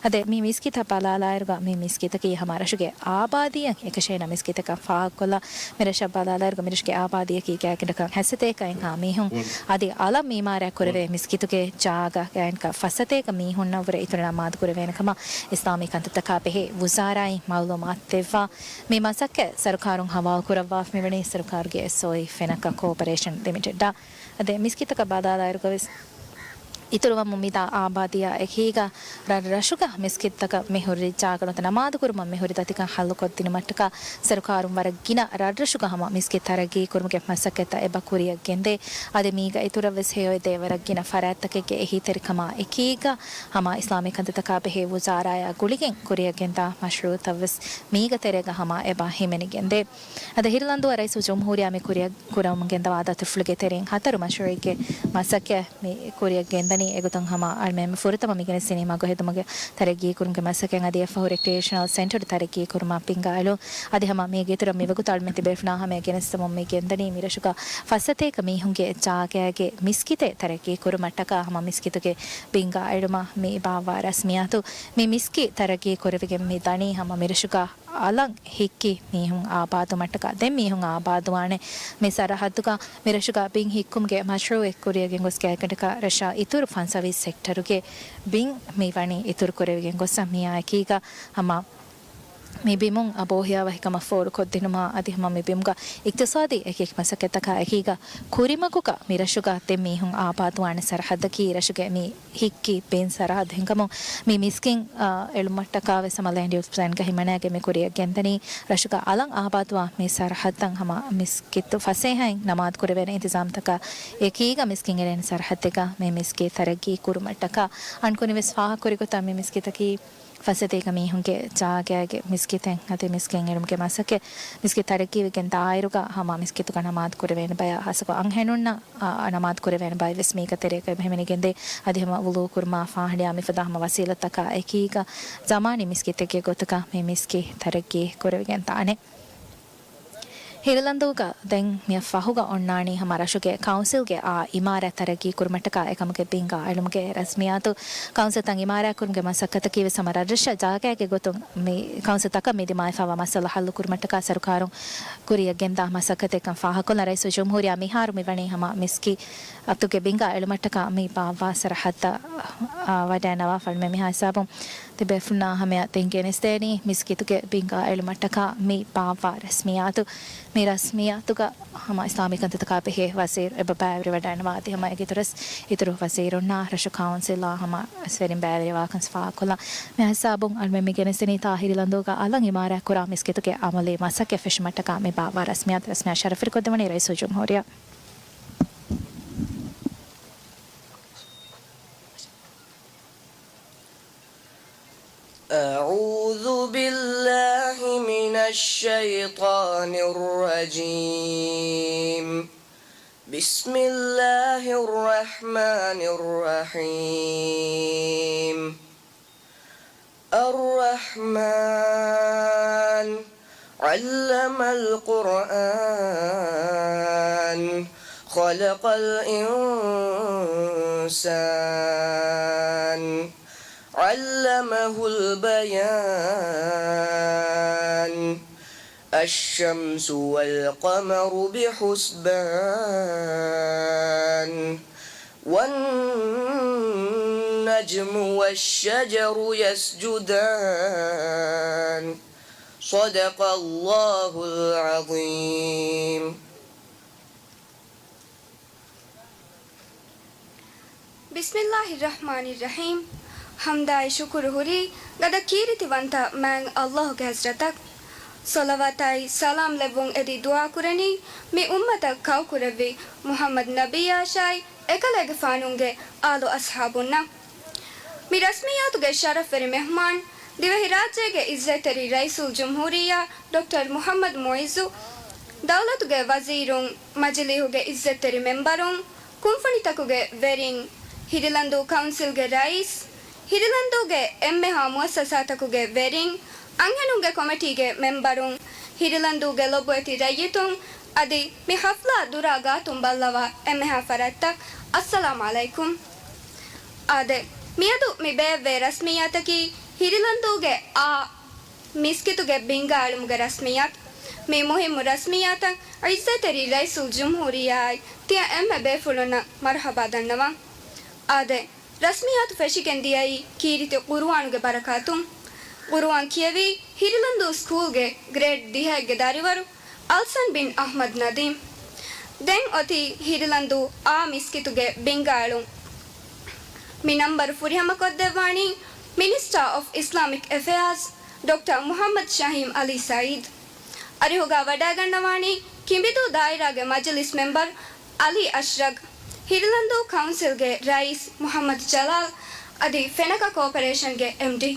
އަދި މި މިސްކިތަށް ބަލާލާއިރުގަ މި މިސްކިތަކީ ހަމަ ރަށުގެ އާބާދީއަށް އެކަށޭނަ މިސްކިތަކަށް ފާހަގަކޮށްލާ، މިރަށަށް ބަލާލާއިރުގަ މިރަށުގެ އާބާދީއަކީ ގާތްގަނޑަކަށް ހަތްސަތޭކައެއްހާ މީހުން އަދި އަލަށް މީމާރާތް ކުރެވޭ މިސްކިތުގެ ޖާގަ ގާތްގަނޑަކަށް ފައްސަތޭކަ މީހުންނަށް ވުރެ އިތުރު ނަމާދު ކުރެވޭނެ ކަމަށް އިސްލާމީ ކަންތައްތަކާ ބެހޭ ވުޒާރާއިން މައުލޫމާތު ދެއްވާ. މި މަސައްކަތް ސަރުކާރުން ހަވާލު ކުރައްވާފަ މިވަނީ ސަރުކާރުގެ އެސްއޯއީ ފެނަކަ ކޯޕަރޭޝަން ލިމިޓެޑަށް. އަދި މިސްކިތަކަށް ބަލާލާއިރުގަވެސް އިތުރުވަމުން މިދާ އާބާދީއާ އެކީގަ ރަށްރަށުގަ މިސްކިތްތަކަށް މި ހުރި ޖާގަ ނުވަތަ ނަމާދުކުރުމަށް މި ހުރި ދަތިކަން ހައްލުކޮށްދިނުމަށްޓަކާ ސަރުކާރުން ވަރަށް ގިނަ ރަށްރަށުގަ ހަމަ މިސްކިތް ތަރައްގީ ކުރުމުގެ މަސައްކަތްތައް އެބަ ކުރިއަށް ގެންދޭ. އަދި މީގަ އިތުރަށް ވެސް ހެޔޮއެދޭ ވަރަށް ގިނަ ފަރާތްތަކެއްގެ އެހީތެރިކަމާ އެކީގަ ހަމަ އިސްލާމީ ކަންތައްތަކާ ބެހޭ ވުޒާރާއާ ގުޅިގެން ކުރިއަށް ގެންދާ މަޝްރޫއުތައް ވެސް މީގަ ތެރޭގަ ހަމަ އެބަ ހިމެނިގެންދޭ. އަދި ހިރިލަންދޫއަށް ރައީސުލްޖުމްހޫރިއްޔާ މި ކުރިއަށް ކުރަމުން ގެންދަވާ ދަތުރުފުޅުގެ ތެރެއިން ހަތަރު މަޝްރޫއެއްގެ މަސައްކަތް މި ކުރިއަށް ގެންދަނީ. އެގޮތުން ހަމަ އަޅުމެން ފުރަތަމަ މި ގެނެސްދިނީ މަގު ހެދުމުގެ ތަރައްގީ ކުރުމުގެ މަސައްކަތް އަދި އެއަށްފަހު ރެކްރިއޭޝަނަލް ސެންޓަރު ތަރައްގީ ކުރުމަށް ބިންގާ އެޅުން. އަދި ހަމަ މީގެ އިތުރަށް މިވަގުތު އަޅުމެން ތިބޭފުޅުންނާ ހަމަޔަށް ގެނެސްދެމުން މި ގެންދަނީ މިރަށުގަ ފައްސަތޭކަ މީހުންގެ ޖާގައިގެ މިސްކިތެއް ތަރައްގީ ކުރުމަށްޓަކާ ހަމަ މިސްކިތުގެ ބިންގާ އެޅުމަށް މި ބާއްވާ ރަސްމިއްޔާތު. މި މިސްކިތް ތަރައްގީ ކުރެވިގެން މި ދަނީ ހަމަ މިރަށުގަ އަލަށް ހިއްކި މީހުން އާބާދުވުމަށްޓަކާ ދެން މީހުން އާބާދުވާނެ މި ސަރަހައްދުގަ. މިރަށުގަ ބިން ހިއްކުމުގެ މަޝްރޫއެއް ކުރިއަށް ގެންގޮސް ގާތްގަނޑަކަށް ރަށާ އިތުރު ފަންސަވީސް ސެކްޓަރުގެ ބިން މި ވަނީ އިތުރު ކުރެވިގެން ގޮސް މިއާ އެކީގަ ހަމަ މި ބިމުން އަބޯހެޔާ ވަހިކަމަށް ފޯރުކޮށްދިނުމާ އަދި ހަމަ މި ބިމުގަ އިޤްތިޞާދީ އެކިއެކި މަސައްކަތްތަކާ އެކީގަ ކުރިމަގުގަ މިރަށުގަ ދެން މީހުން އާބާދުވާނެ ސަރަހައްދަކީ ރަށުގެ މި ހިއްކި ބިން ސަރަހައްދު ހިނގަމުން މި މިސްކިތް، އާ، އެޅުމަށްޓަކާ ވެސް ހަމަ ލޭންޑް ޔޫސް ޕްލޭންގަ ހިމަނައިގެން މި ކުރިއަށް ގެންދަނީ. ރަށުގަ އަލަށް އާބާދުވާ މި ސަރަހައްދަށް ހަމަ މިސްކިތު ފަސޭހައިން ނަމާދު ކުރެވޭނެ އިންތިޒާމްތަކާ އެކީގަ މިސްކިތް އެޅޭނެ ސަރަހައްދެއްގަ މި މިސްކިތް ތަރައްގީ ކުރުމަށްޓަކާ. އަންކުނި ވެސް ފާހަގަކުރި ގޮތަށް މި މިސްކިތަކީ ފަސްސަތޭކަ މީހުންގެ ޖާގައިގެ މިސްކިތެއް. އަދި މިސްކިތް އެޅުމުގެ މަސައްކަތް މިސްކިތް ތަރައްގީވެގެން ދާއިރުގަ ހަމަ މިސްކިތުގަ ނަމާދު ކުރެވޭނެ ބަޔަށް ހާއްސަކޮށް އަންހެނުންނަށް އާ، ނަމާދު ކުރެވޭނެ ބައެއް ވެސް މީގަ ތެރޭގަ އެބަ ހިމެނިގެންދޭ. އަދި ހަމަ ވުޟޫ ކުރުމާ، ފާހަޑިޔާ މިފަދަ ހަމަ ވަސީލަތްތަކާ އެކީގަ ޒަމާނީ މިސްކިތެއްގެ ގޮތުގަ މި މިސްކިތް ތަރައްގީ ކުރެވިގެން ދާނެ. ހިރިލަންދޫގަ ދެން މިއަށް ފަހުގަ އޮންނާނީ ހަމަ ރަށުގެ ކައުންސިލްގެ އާ އިމާރާތް ތަރައްގީ ކުރުމަށްޓަކާ އެކަމުގެ ބިންގާ އެޅުމުގެ ރަސްމިއްޔާތު. ކައުންސިލްތައް އިމާރާތްކުރުމުގެ މަސައްކަތަކީ ވެސް ހަމަ ރަށްރަށަށް ޖާގައިގެ ގޮތުން މި ކައުންސިލްތަކަށް މި ދިމާވެފައިވާ މައްސަލަ ހައްލު ކުރުމަށްޓަކާ ސަރުކާރުން ކުރިއަށް ގެންދާ މަސައްކަތެއްކަން ފާހަގަކޮށްލަން. ރައީސުލްޖުމްހޫރިއްޔާ މިހާރު މިވަނީ ހަމަ މިސްކިތުގެ ބިންގާ އެޅުމަށްޓަކާ މި ބާއްވާ ސަރަހައްދަށް، އާ، ވަޑައިނަވާފަ. އަޅުމެން މިހާ ހިސާބުން ތިބޭފުޅުންނާ ހަމަޔަށް ދެން ގެނެސްދޭނީ މިސްކިތުގެ ބިންގާ އެޅުމަށްޓަކާ މި ބާއްވާ ރަސްމިއްޔާތު. މި ރަސްމިއްޔާތުގަ ހަމަ އިސްލާމީ ކަންތައްތަކާ ބެހޭ ވަޒީރު އެބަ ބައިވެރިވެވަޑައިނަވާ އަދި ހަމަ އޭގެ އިތުރަށް އިތުރު ވަޒީރުންނާ ރަށު ކައުންސިލާ ހަމަ ވެސް ވެރިން ބައިވެރިވާކަން ފާހަގަކޮށްލަން. މި ހިސާބުން އަޅުމެން މި ގެނެސްދެނީ ތާ ހިރިލަންދޫގަ އަލަށް އިމާރާތްކުރާ މިސްކިތުގެ އަމަލީ މަސައްކަތް ފެށުމަށްޓަކާ މި ބާއްވާ ރަސްމިއްޔާތު. ރަސްމިއްޔާ ޝަރަފުވެރިކޮށްދެވުނީ ރައީސުލްޖުމްހޫރިއްޔާ. أعوذ بالله من الشيطان الرجيم. بسم الله الرحمن الرحيم. الرحمن. علم القرآن. خلق الإنسان. علمه البيان. الشمس والقمر بحسبان. والنجم والشجر يسجدان. صدق الله العظيم. ބިސްމިއްލާހިއްރަޙްމާނިއްރަޙީމް. ޙަމްދާއި ޝުކުރު ހުރީ ގަދަ ކީރިތިވަންތަ މާތް ﷲ ގެ ޙަޟްރަތަށް. ޞަލަވާތާއި ސަލާމް ލެއްވުން އެދި ދުޢާ ކުރަނީ މި އުއްމަތަށް ކައުކުރެއްވި މުޙައްމަދު ނަބިއްޔާއަށާއި އެކަލޭގެފާނުގެ އާލު އަޞްޙާބުންނަށް. މި ރަސްމިއްޔާތުގެ ޝަރަފްވެރި މެހުމާން، ދިވެހިރާއްޖޭގެ އިއްޒަތްތެރި ރައީސުލްޖުމްހޫރިއްޔާ ޑޮކްޓަރ މުޙައްމަދު މުޢިއްޒު، ދައުލަތުގެ ވަޒީރުން، މަޖިލީހުގެ އިއްޒަތްތެރި މެންބަރުން، ކުންފުނިތަކުގެ ވެރިން، ހިރިލަންދޫ ކައުންސިލްގެ ރައީސް، ހިރިލަންދޫގެ އެންމެހާ މުއައްސަސާތަކުގެ ވެރިން، އަންހެނުންގެ ކޮމިޓީގެ މެންބަރުން، ހިރިލަންދޫގެ ލޮބުވެތި ރައްޔިތުން، އަދި މި ޙަފްލާ ދުރާ ގާތުން ބައްލަވާ އެންމެހާ ފަރާތްތައް، އައްސަލާމް ޢަލައިކުމް. އާދެ، މިއަދު މި ބޭއްވޭ ރަސްމިއްޔާތަކީ ހިރިލަންދޫގެ އާ މިސްކިތުގެ ބިންގާ އެޅުމުގެ ރަސްމިއްޔާތު. މި މުހިއްމު ރަސްމިއްޔާތަށް އިއްޒަތްތެރި ރައީސުލްޖުމްހޫރިއްޔާއާއި ތިޔަ އެންމެ ބޭފުޅުންނަށް މަރުޙަބާ ދަންނަވަން. އާދެ، ރަސްމިއްޔާތު ފެށިގެން ދިޔައީ ކީރިތި ޤުރުއާނުގެ ބަރަކާތުން. ޤުރުއާން ކިޔެވީ ހިރިލަންދޫ ސްކޫލްގެ ގްރޭޑް ދިހައެއްގެ ދަރިވަރު އަލްސަން ބިން އަޙްމަދު ނަދީމް. ދެން އޮތީ ހިރިލަންދޫ އާ މިސްކިތުގެ ބިންގާ އެޅުން. މި ނަންބަރު ފުރިހަމަކޮށްދެއްވާނީ މިނިސްޓާ އޮފް އިސްލާމިކް އެފެއާޒް ޑޮކްޓަރ މުޙައްމަދު ޝަހީމް ޢަލީ ސަޢީދު. އަރިހުގަ ވަޑައިގަންނަވާނީ ކިނބިދޫ ދާއިރާގެ މަޖިލިސް މެންބަރު ޢަލީ އަޝްރަގް، ހިރިލަންދޫ ކައުންސިލްގެ ރައީސް މުޙައްމަދު ޖަލާލް އަދި ފެނަކަ ކޯޕަރޭޝަންގެ އެމްޑީ.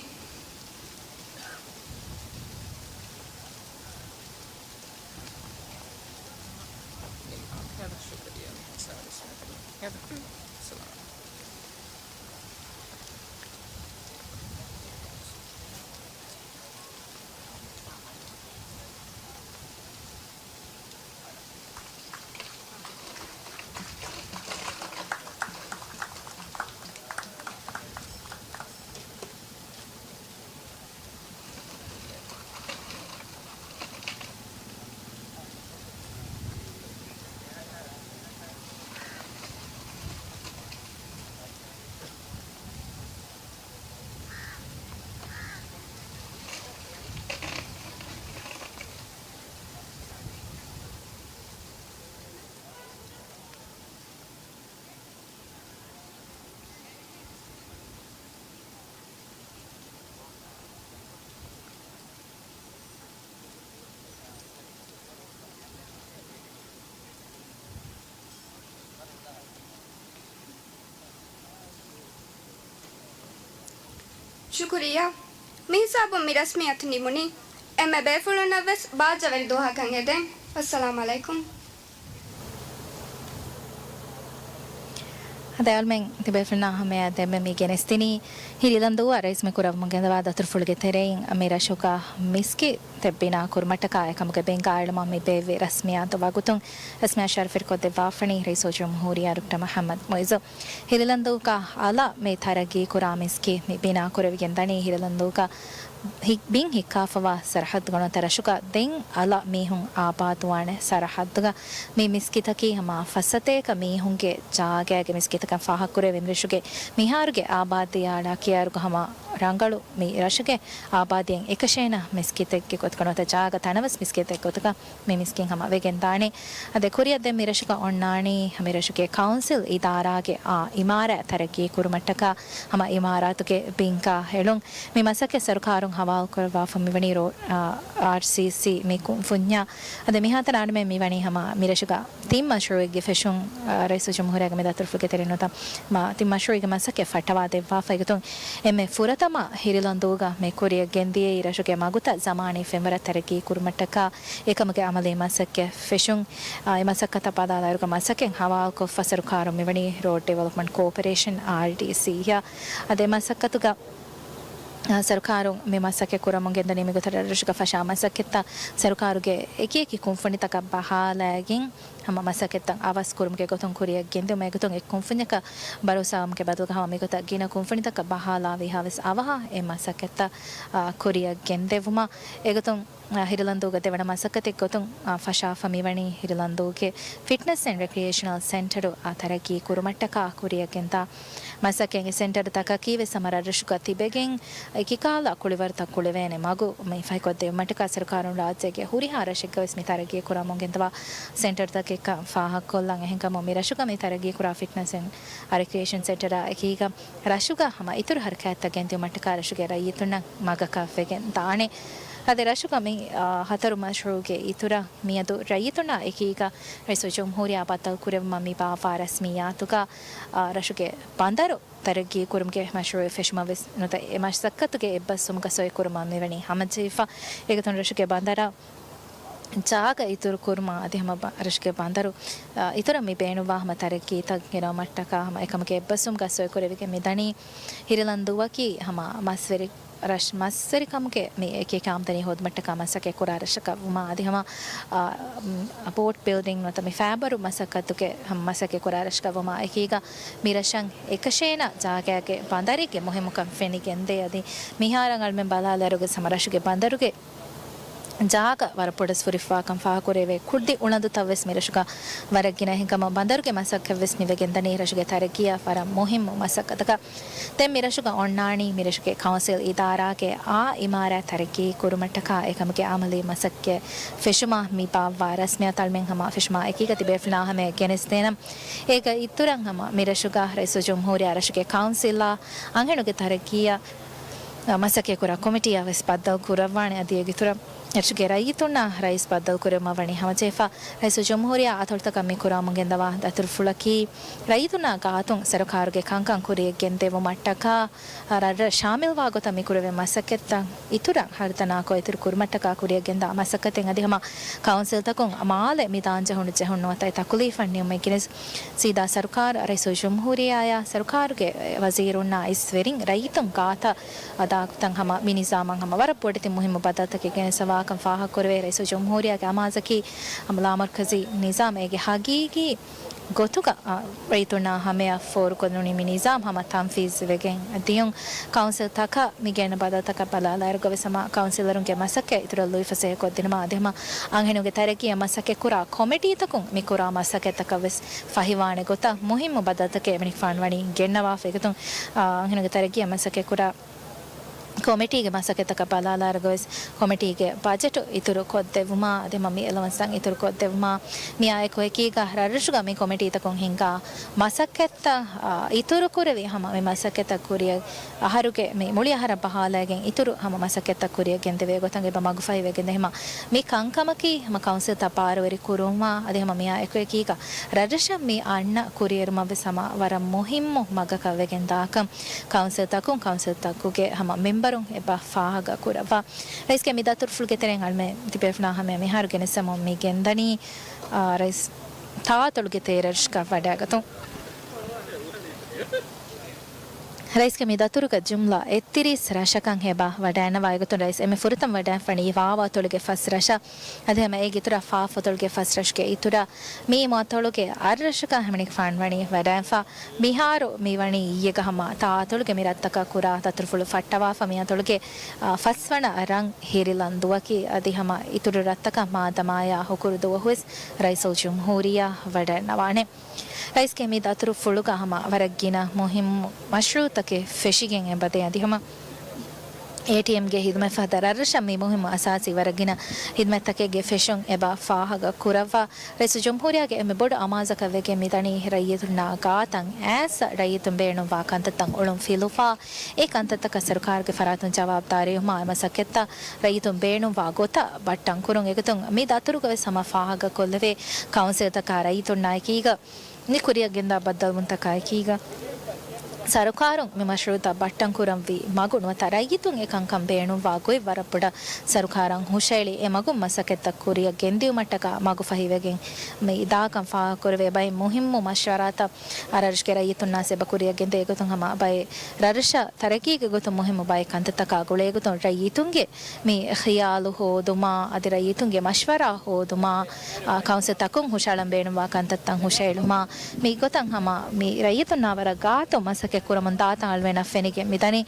ޝުކުރިއްޔާ. މިހިސާބުން މި ރަސްމިއްޔާތު ނިމުނީ. އެންމެ ބޭފުޅުންނަށް ވެސް ބާއްޖަވެރި ދުވަހަކަށް އެދެން. އައްސަލާމް ޢަލައިކުމް. ދެއަލްމެން ތިބޭފުޅުންނާ ހަމަޔަށް ދެންމެ މި ގެނެސްދިނީ، ހިރިލަންދޫއަށް ރައީސް މި ކުރައްވަމުން ގެންދަވާ ދަތުރުފުޅުގެ ތެރެއިން މި ރަށުގަ މިސްކިތެއް ބިނާ ކުރުމަށްޓަކާ އެކަމުގެ ބިން ގާއިޅުމަށް މި ބޭއްވި ރަސްމިއްޔާތު ވަގުތުން ރަސްމިއްޔާ ޝަރަފުވެރިކޮށްދެއްވާފަނީ ރައީސުލްޖުމްހޫރިއްޔާ ޑޮކްޓަރ މުޙައްމަދު މުޢިއްޒު. ހިރިލަންދޫގަ އަލަށް މި ތަރައްގީ ކުރާ މިސްކިތް މި ބިނާ ކުރެވިގެން ދަނީ ހިރިލަންދޫގަ ހި-، ބިން ހިއްކާފަވާ ސަރަހައްދުގަ ނުވަތަ ރަށުގަ ދެން އަލަށް މީހުން އާބާދުވާނެ ސަރަހައްދުގަ މި މިސްކިތަކީ ހަމަ ފައްސަތޭކަ މީހުންގެ ޖާގައިގެ މިސްކިތަކަށް ފާހަގަކުރެވޭ މިރަށުގެ މިހާރުގެ އާބާދީ އަޅާ ކިޔާއިރުގަ ހަމަ ރަނގަޅު މި ރަށުގެ އާބާދީއެއް އެކަށޭނަ މިސްކިތެއްގެ ގޮތުގަ ނުވަތަ ޖާގަ ތަނަވަސް މިސްކިތެއް ގޮތުގަ މި މިސްކިތް ހަމަ ވެގެން ދާނެ. އަދި ކުރިއަށް ދެން މިރަށުގަ އޮންނާނީ މިރަށުގެ ކައުންސިލް އިދާރާގެ އާ އިމާރާތް ތަރައްގީ ކުރުމަށްޓަކާ ހަމަ އިމާރާތުގެ ބިން ގާ ހެޅުން. މި މަސައްކަތް ސަރުކާރުން ހަވާލުކުރައްވާފަ މިވަނީ ރޯ-، އާ، އާރްސީސީ މި ކުންފުންޏާ. އަދި މިހާތަނަށް އަންމެ މިވަނީ ހަމަ މިރަށުގަ ތިން މަޝްރޫއެއްގެ ފެށުން، އާ، ރައީސުލްޖުމްހޫރިއްޔާގެ މި ދަތުރުފުޅުގެ ތެރެއިން ނުވަތަ މާ ތިން މަޝްރޫއެއްގެ މަސައްކަތް ފައްޓަވާ ދެއްވާފަ. އެގޮތުން އެންމެ ފުރަތަމަ ހިރިލަންދޫގަ މި ކުރިއަށް ގެންދިޔައީ ރަށުގެ މަގުތައް ޒަމާނީ ފެންވަރަށް ތަރައްގީ ކުރުމަށްޓަކާ އެކަމުގެ އަމަލީ މަސައްކަތް ފެށުން. އާ، އެ މަސައްކަތަށް ބަލާލާއިރުގަ މަސައްކަތް ހަވާލުކޮށްފަ ސަރުކާރުން މިވަނީ ރޯޑް ޑިވެލޮޕްމަންޓް ކޯޕަރޭޝަން، އާރްޑީސީ، އާ. އަދި މަސައްކަތުގަ، އާ، ސަރުކާރުން މި މަސައްކަތް ކުރަމުން ގެންދަނީ މިގޮތަށް ރަށްރަށުގަ ފަށާ މަސައްކަތްތައް ސަރުކާރުގެ އެކިއެކި ކުންފުނިތަކަށް ބަހާލައިގެން ހަމަ މަސައްކަތްތައް އަވަސް ކުރުމުގެ ގޮތުން ކުރިއަށް ގެންދިއުމުގެ ގޮތުން އެއް ކުންފުންޏަކަށް ބަރޯސާވުމުގެ ބަދަލުގަ ހަމަ މިގޮތަށް ގިނަ ކުންފުނިތަކަށް ބަހާލާ ވީހާވެސް އަވަހަށް އެ މަސައްކަތްތައް، އާ، ކުރިއަށް ގެންދެވުމަށް. އެގޮތުން އާ، ހިރިލަންދޫގަ ދެވަނަ މަސައްކަތެއް ގޮތުން، އާ، ފަށާފަ މިވަނީ ހިރިލަންދޫގެ ފިޓްނަސް އެންޑް ރެކްރިއޭޝަނަލް ސެންޓަރު، އާ، ތަރައްގީ ކުރުމަށްޓަކާ ކުރިއަށް ގެންދާ މަސައްކަތް. އެ ސެންޓަރު ތަކަކީ ވެސް ހަމަ ރަށްރަށުގަ ތިބެގެން އެކިކަހަލަ ކުޅިވަރުތައް ކުޅެވޭނެ މަގު މި ފަހިކޮށްދެވުމަށްޓަކާ ސަރުކާރުން ރާއްޖޭގެ ހުރިހާ ރަށެއްގަ ވެސް މި ތަރައްގީ ކުރަމުން ގެންދަވާ ސެންޓަރުތަކެއްކަން ފާހަގަކޮށްލަން. އެހެންކަމުން މި ރަށުގަ މި ތަރައްގީ ކުރާ ފިޓްނަސް އެންޑް ރެކްރިއޭޝަން ސެންޓަރާ އެކީގަ ރަށުގަ ހަމަ އިތުރު ހަރަކާތްތައް ގެންދިއުމަށްޓަކާ ރަށުގެ ރައްޔިތުންނަށް މަގަކަށް ވެގެން ދާނެ. އަދި ރަށުގަ މި، އާ، ހަތަރު މަޝްރޫޢުގެ އިތުރަށް މިއަދު ރައްޔިތުންނާ އެކީގަ ރައީސުލްޖުމްހޫރިއްޔާ ބައްދަލުކުރެއްވުމަށް މި ބާއްވާ ރަސްމިއްޔާތުގަ، އާ، ރަށުގެ ބަނދަރު ތަރައްގީ ކުރުމުގެ މަޝްރޫޢެއް ފެށުމަށް ވެސް ނުވަތަ އެ މަސައްކަތުގެ އެއްބަސްވުމުގަ ސޮއި ކުރުމަށް މިވަނީ ހަމަޖެހިފަ. އެގޮތުން ރަށުގެ ބަނދަރަށް ޖާގަ އިތުރު ކުރުމާ އަދި ހަމަ ބަ-، ރަށުގެ ބަނދަރު، އާ، އިތުރަށް މި ބޭނުންވާ ހަމަ ތަރައްގީތައް ގެނައުމަށްޓަކާ ހަމަ އެކަމުގެ އެއްބަސްވުމުގަ ސޮއިކުރެވިގެން މިދަނީ. ހިރިލަންދޫއަކީ ހަމަ މަސްވެރި ރަށް، މަސްވެރިކަމުގެ މި އެކި އެކި އާމްދަނީ ހޯދުމަށްޓަކާ މަސައްކަތް ކުރާ ރަށަކަށް ވުމާ އަދި ހަމަ، އާ، މް، ބޯޓް ބިލްޑިން ނުވަތަ މި ފައިބަރު މަސައްކަތުގެ ހަމަ މަސައްކަތް ކުރާ ރަށަކަށް ވުމާ އެކީގަ މި ރަށަށް އެކަށޭނަ ޖާގައިގެ ބަނދަރެއްގެ މުހިއްމުކަން ފެނިގެންދޭ. އަދި މިހާރަށް އަޅުމެން ބަލާލާއިރުގަ ހަމަ ރަށުގެ ބަނދަރުގެ ޖާގަ ވަރަށް ބޮޑަސް ފުރިފަވާކަން ފާހަގަކުރެވޭ. ކުއްދި އުޅަނދުތައް ވެސް މިރަށުގަ ވަރަށް ގިނަ. އެހެންކަމުން ބަނދަރުގެ މަސައްކަތް ވެސް މިވެގެންދަނީ ރަށުގެ ތަރައްގީއަށް ވަރަށް މުހިއްމު މަސައްކަތަކަށް. ދެން މިރަށުގަ އޮންނާނީ މިރަށުގެ ކައުންސިލް އިދާރާގެ އާ އިމާރާތް ތަރައްގީ ކުރުމަށްޓަކާ އެކަމުގެ އަމަލީ މަސައްކަތް ފެށުމަށް މި ބާއްވާ ރަސްމިއްޔާތު އަޅުމެން ހަމަ ފެށުމާ އެކީގަ ތިބޭފުޅުންނާ ހަމަޔަށް ގެނެސްދޭނަމް. އޭގަ އިތުރަށް ހަމަ މިރަށުގަ ރައީސުލްޖުމްހޫރިއްޔާ ރަށުގެ ކައުންސިލާ އަންހެނުންގެ ތަރައްގީއަށް މަސައްކަތްކުރާ ކޮމިޓީއާ ވެސް ބައްދަލު ކުރައްވާނެ. އަދި އޭގެ އިތުރަށް ރަށުގެ ރައްޔިތުންނާ ރައީސް ބައްދަލުކުރެވުމަށް ވަނީ ހަމަޖެހިފަ. ރައީސުލްޖުމްހޫރިއްޔާ އަތޮޅުތަކަށް މި ކުރަމުން ގެންދަވާ ދަތުރުފުޅަކީ ރައްޔިތުންނާ ގާތުން ސަރުކާރުގެ ކަންކަން ކުރިއަށް ގެންދެވުމަށްޓަކާ، ރަށްރަށް ޝާމިލްވާ ގޮތަށް މި ކުރެވޭ މަސައްކަތްތައް އިތުރަށް ހަރުދަނާކޮށް އިތުރު ކުރުމަށްޓަކާ ކުރިއަށް ގެންދާ މަސައްކަތެއް އަދި ހަމަ ކައުންސިލްތަކުން މާލެ މި ދާންޖެހުނު ޖެހުން ނުވަތަ އެ ތަކުލީފަށް ނިމުމެއް ގެނެސް ސީދާ ސަރުކާރު، ރައީސުލްޖުމްހޫރިއްޔާއާ ސަރުކާރުގެ ވަޒީރުންނާ އިސްވެރިން ރައްޔިތުން ގާތަށް އަދާކުތަން ހަމަ މި ނިޒާމަށް ހަމަ ވަރަށް ބޮޑެތި މުހިއްމު ބަދަލުތަކެއް ގެނެސް ވާކަން ފާހަގަކުރެވޭ. ރައީސުލްޖުމްހޫރިއްޔާގެ އަމާޒަކީ ހަމަ ލާމަރުކަޒީ ނިޒާމް އޭގެ ހަގީގީ ގޮތުގަ، އާ، ރައްޔިތުންނާ ހަމަޔަށް ފޯރުކޮށްލުނީ މި ނިޒާމް ހަމަ ތަންފީޒް ވެގެން ދިޔުން. ކައުންސިލްތަކަށް މި ގެންނަ ބަދަލުތަކަށް ބަލާލާއިރުގަވެސް ހަމަ ކައުންސިލަރުންގެ މަސައްކަތް އިތުރަށް ލުއިފަސޭހަކޮށްދިނުމަށް އަދި ހަމަ އަންހެނުންގެ ތަރައްގީއަށް މަސައްކަތްކުރާ ކޮމިޓީތަކުން މި ކުރާ މަސައްކަތްތަކަށް ވެސް ފަހިވާނެ ގޮތަށް މުހިއްމު ބަދަލުތަކެއް އެމަނިކުފާނު ވަނީ ގެންނަވާފަ. އެގޮތުން، އާ، އަންހެނުންގެ ތަރައްގީއަށް މަސައްކަތްކުރާ ކޮމިޓީގެ މަސައްކަތްތަކަށް ބަލާލާއިރުގަވެސް ކޮމިޓީގެ ބަޖެޓު އިތުރު ކޮށްދެއްވުމާ އަދި ހަމަ މި އެލަވަންސްތައް އިތުރު ކޮށްދެއްވުމާ މިއާއެކު އެކީގަ ރަށްރަށުގަ މި ކޮމިޓީތަކުން ހިންގާ މަސައްކަތްތައް، އާ، އިތުރުކުރެވި ހަމަ މި މަސައްކަތްތައް ކުރިއަށް އަހަރުގެ މި މުޅި އަހަރަށް ބަހާލައިގެން އިތުރު ހަމަ މަސައްކަތްތައް ކުރިއަށް ގެންދެވޭ ގޮތަށް އެބަ މަގުފަހިވެގެންދޭ. ހަމަ މި ކަންކަމަކީ ހަމަ ކައުންސިލްތައް ބާރުވެރި ކުރުވުމާ އަދި ހަމަ މިއާ އެކު އެކީގަ ރަށްރަށަށް މި އަންނަ ކުރިއެރުމަށް ވެސް ހަމަ ވަރަށް މުހިއްމު މަގަކަށް ވެގެން ދާކަން ކައުންސިލްތަކުން، ކައުންސިލްތަކުގެ ހަމަ މެމްބަރުން އެބަ ފާހަގަ ކުރައްވާ. ރައީސްގެ މި ދަތުރުފުޅުގެ ތެރެއިން އަޅުމެން ތިބޭފުޅުންނާ ހަމަޔަށް މިހާރު ގެނެސްދެމުން މި ގެންދަނީ، އާ، ރައީސް ތާއަތޮޅުގެ ތޭރަ ރަށަކަށް ވަޑައިގަތުން. ރައީސްގެ މި ދަތުރުގަ ޖުމްލަ އެއްތިރީސް ރަށަކަށް އެބަ ވަޑައިންނަވާ. އެގޮތުން ރައީސް އެންމެ ފުރަތަމަ ވަޑައިން ފަނީ ވާވާ އަތޮޅުގެ ފަސް ރަށަށް. އަދި ހަމަ އޭގެ އިތުރަށް ފާފް އަތޮޅުގެ ފަސް ރަށުގެ އިތުރަށް މި އަތޮޅުގެ އަށް ރަށަކަށް ހަމަނިކުފާން ވަނީ ވަޑައިންފަ. މިހާރު މި ވަނީ އިއްޔެގަ ހަމަ ތާ އަތޮޅުގެ މި ރަށްތަކަށް ކުރާ ދަތުރުފުޅު ފައްޓަވާފަ. މި އަތޮޅުގެ، އާ، ފަސްވަނަ ރަށް ހިރިލަން ދުވަކީ. އަދި ހަމަ އިތުރު ރަށްތަކަށް މާ ދަމާޔާ ހުކުރު ދުވަހުވެސް ރައީސުލްޖުމްހޫރިއްޔާ ވަޑައިންނަވާނެ. ރައީސްގެ މި ދަތުރުފުޅުގަ ހަމަ ވަރަށް ގިނަ މުހިއްމު މަޝްރޫއުތަކެއް ފެށިގެން އެބަދޭ. އަދި ހަމަ އޭޓީއެމްގެ ހިދުމަތް ފަހަތަށް ރަށްރަށަށް މި މުހިއްމު އަސާސީ ވަރަށް ގިނަ ހިދުމަތްތަކެއްގެ ފެށުން އެބަ ފާހަގަ ކުރައްވާ. ރައީސުލްޖުމްހޫރިއްޔާގެ އެންމެ ބޮޑު އަމާޒަކަށް ވެގެން މިދަނީ ރައްޔިތުންނާ ގާތަށް އައިސް ރައްޔިތުން ބޭނުންވާ ކަންތައްތައް އުޅުން ފިލުވާ، އެ ކަންތައްތަކަށް ސަރުކާރުގެ ފަރާތުން ޖަވާބުދާރީވުމާ މަސައްކަތްތައް ރައްޔިތުން ބޭނުންވާ ގޮތަށް ބައްޓަން ކުރުން. އެގޮތުން މި ދަތުރުގަވެސް ހަމަ ފާހަގަކޮށްލެވޭ ކައުންސިލްތަކާ ރައްޔިތުންނާ އެކީގަ މި ކުރިއަށް ގެންދާ ބައްދަލުވުންތަކާ އެކީގަ، ސަރުކާރުން މި މަޝްރޫއުތައް ބައްޓަން ކުރަންވީ މަގު ނުވަތަ ރައްޔިތުން އެ ކަންކަން ބޭނުންވާ ގޮތް ވަރަށް ބޮޑަށް ސަރުކާރަށް ހުށައެޅި، އެ މަގުން މަސައްކަތްތައް ކުރިއަށް ގެންދިއުމަށްޓަކާ މަގު ފަހިވެގެން މި ދާކަން ފާހަގަކުރެވޭ. ބައެއް މުހިއްމު މަޝްވަރާތައް އަށްރަށުގެ ރައްޔިތުންނާސް އެބަ ކުރިއަށް ގެންދޭ. އެގޮތުން ހަމަ ބައެއް ރަށްރަށަށް ތަރައްގީގެ ގޮތުން މުހިއްމު ބައެއް ކަންތައްތަކާ ގުޅޭ ގޮތުން ރައްޔިތުންގެ މި ޚިޔާލު ހޯދުމާ، އަދި ރައްޔިތުންގެ މަޝްވަރާ ހޯދުމާ، އާ، ކައުންސިލްތަކުން ހުށައަޅަން ބޭނުންވާ ކަންތައްތައް ހުށައެޅުމާ، މި ގޮތަށް ހަމަ މި ރައްޔިތުންނާ ވަރަށް ގާތު މަސައްކަތް ކުރަމުން ދާތަން އަޅުގަނޑަށް ފެނިގެން މިދަނީ.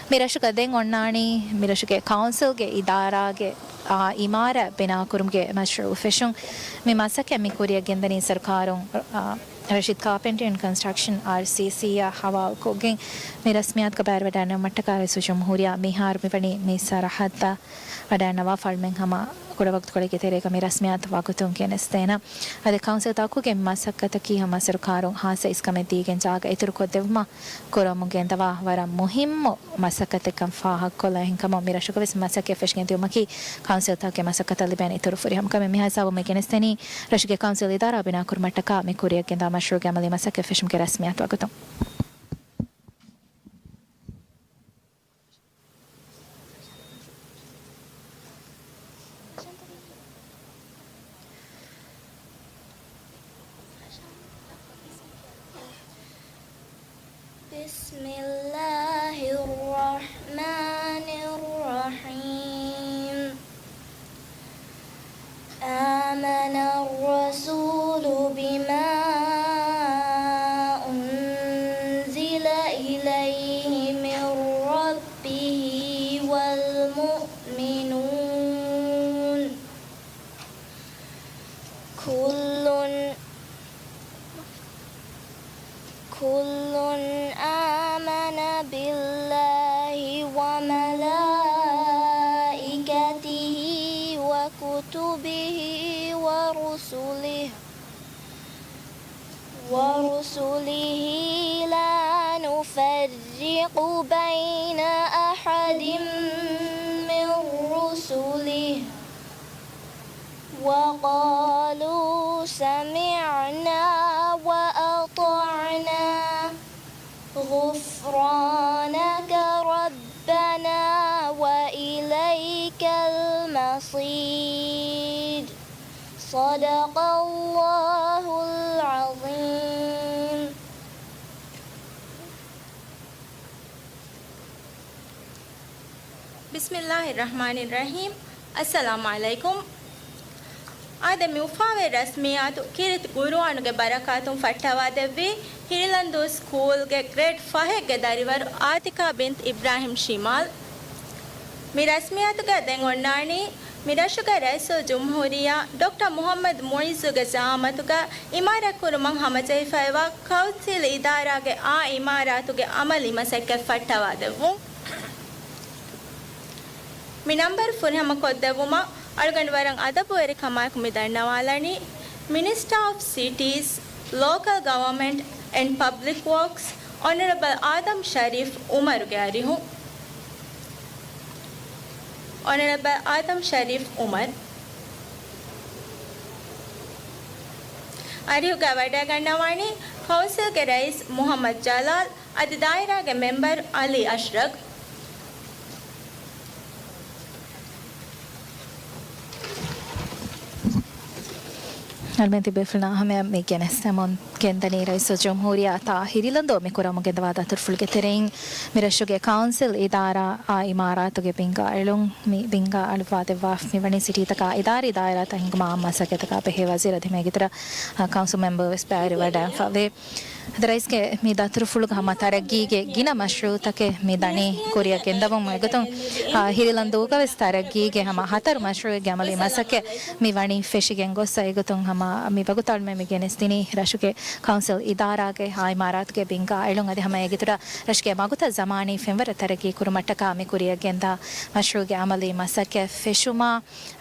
މި ރަށުގަ ދެން އޮންނާނީ މި ރަށުގެ ކައުންސިލްގެ އިދާރާގެ، އާ، އިމާރާތް ބިނާކުރުމުގެ މަޝްރޫއު ފެށުން. މި މަސައްކަތް މި ކުރިއަށް ގެންދަނީ ސަރުކާރުން، އާ، ރަޝީދް ކާޕެންޓްރީ އެންޑް ކޮންސްޓްރަކްޝަން، އާރްސީސީ، އާ ހަވާލުކޮށްގެން. މި ރަސްމިއްޔާތުގަ ބައިވެރިވެވަޑައިގަންނަވުމަށްޓަކާ ރައީސުލްޖުމްހޫރިއްޔާ މިހާރު މިވަނީ މި ސަރަހައްދަށް ވަޑައިގަންނަވާފަ. އަޅުމެން ހަމަ ކުޑަވަގުތުކޮޅެއްގެ ތެރޭގަ މި ރަސްމިއްޔާތު ވަގުތުން ގެނެސްދޭނަން. އަދި ކައުންސިލްތަކުގެ މަސައްކަތަކީ ހަމަ ސަރުކާރުން ހާއްސަ އިސްކަމެއް ދީގެން ޖާގަ އިތުރުކޮށްދެއްވުމަށް ކުރަމުން ގެންދަވާ ވަރަށް މުހިއްމު މަސައްކަތެއްކަން ފާހަގަކޮށްލާ. އެހެންކަމުން މި ރަށުގަވެސް މަސައްކަތް ފެށިގެން ދިއުމަކީ ކައުންސިލްތަކުގެ މަސައްކަތަށް ލިބޭނެ އިތުރު ފުރިހަމަކަމެއް. މިހާ ހިސާބުން މި ގެނެސްދެނީ ރަށުގެ ކައުންސިލް އިދާރާ ބިނާކުރުމަށްޓަކާ މި ކުރިއަށް ގެންދާ މަޝްރޫއުގެ އަމަލީ މަސައްކަތް ފެށުމުގެ ރަސްމިއްޔާތު ވަގުތުން. بسم الله الرحمن الرحيم. آمن الرسول بما أنزل إليه من ربه والمؤمنون. كل، كل آمن بالله وملائكته وكتبه ورسله، ورسله لا نفرق بين أحد من رسله، وقالوا سمعنا وأطعنا، غفرانك ربنا وإليك المصير. صدق الله العظيم. ބިސްމިއްލާހި ރަޙްމާނި ރަޙީމް. އައްސަލާމު ޢަލައިކުމް. އާދެ، މި އުފާވޭ ރަސްމިއްޔާތު ކީރިތި ޤުރުއާނުގެ ބަރަކާތުން ފައްޓަވާދެއްވީ ހިރިލަންދޫ ސްކޫލްގެ ގްރޭޑް ފަހެއްގެ ދަރިވަރު އާތިކާ ބިންތު އިބްރާހިމް ޝިމާލް. މި ރަސްމިއްޔާތުގަ ދެން އޮންނާނީ މި ރަށުގެ ރައީސުލްޖުމްހޫރިއްޔާ ޑޮކްޓަރ މުޙައްމަދު މުޢިއްޒުގެ ޒަޢާމަތުގަ އިމާރާތްކުރުމަށް ހަމަޖެހިފައިވާ ކައުންސިލް އިދާރާގެ އާ އިމާރާތުގެ އަމަލީ މަސައްކަތް ފައްޓަވާދެއްވުން. މި ނަންބަރު ފުރިހަމަ ކޮށްދެއްވުމަށް އަޅުގަނޑު ވަރަށް އަދަބުވެރިކަމާއެކު މި ދަންނަވާލަނީ، މިނިސްޓާ އޮފް ސިޓީސް، ލޯކަލް ގަވަރމަންޓް އެންޑް ޕަބްލިކް ވޯކްސް، އޮނަރަބަލް އާދަމް ޝަރީފް އުމަރުގެ އަރިހު. އޮނަރަބަލް އާދަމް ޝަރީފް އުމަރު. އަރިހުގައި ވަޑައިގަންނަވާނީ ކައުންސިލްގެ ރައީސް މުޙައްމަދު ޖަލާލް، އަދި ދާއިރާގެ މެމްބަރު އަލީ އަޝްރަފް. އަޅުމެން ތިބޭފުޅުންނާ ހަމަޔަށް މި ގެނެސްދެމުން ގެންދަނީ ރައީސުލްޖުމްހޫރިއްޔާ ތާ ހިރިލަންދޫ މި ކުރަމުން ގެންދަވާ ދަތުރުފުޅުގެ ތެރެއިން މި ރަށުގެ ކައުންސިލް އިދާރާއާ އިމާރާތުގެ ބިންގާ އެޅުން. މި ބިންގާ އަޅުއްވާދެއްވާ މިވަނީ ސިޓީތަކާ އިދާރީ ދާއިރާތައް ހިންގުމަށް އާއްމު މަސައްކަތްތަކާ ބެހޭ ވަޒީރު އަދި މީގެއިތުރަށް، އަ، ކައުންސިލް މެމްބަރު ވެސް ބައިވެރިވެވަޑައިގެންފަވޭ. އަދި ރައީސްގެ މި ދަތުރުފުޅުގަ ހަމަ ތަރައްގީގެ ގިނަ މަޝްރޫއުތަކެއް މި ދަނީ ކުރިއަށް ގެންދަވުމުން އެގޮތުން، އާ، ހިރިލަންދޫގަވެސް ތަރައްގީގެ ހަމަ ހަތަރު މަޝްރޫއެއްގެ އަމަލީ މަސައްކަތް މި ވަނީ ފެށިގެން ގޮސް، އެގޮތުން ހަމަ މި ވަގުތު އަޅުމެން މި ގެނެސްދިނީ ރަށުގެ ކައުންސިލް އިދާރާގެ އާ އިމާރާތުގެ ބިންގާ އެޅުން އަދި ހަމަ އޭގެއިތުރަށް ރަށުގެ މަގުތައް ޒަމާނީ ފެންވަރަށް ތަރައްގީ ކުރުމަށްޓަކާ މި ކުރިއަށް ގެންދާ މަޝްރޫއުގެ އަމަލީ މަސައްކަތް ފެށުމާ،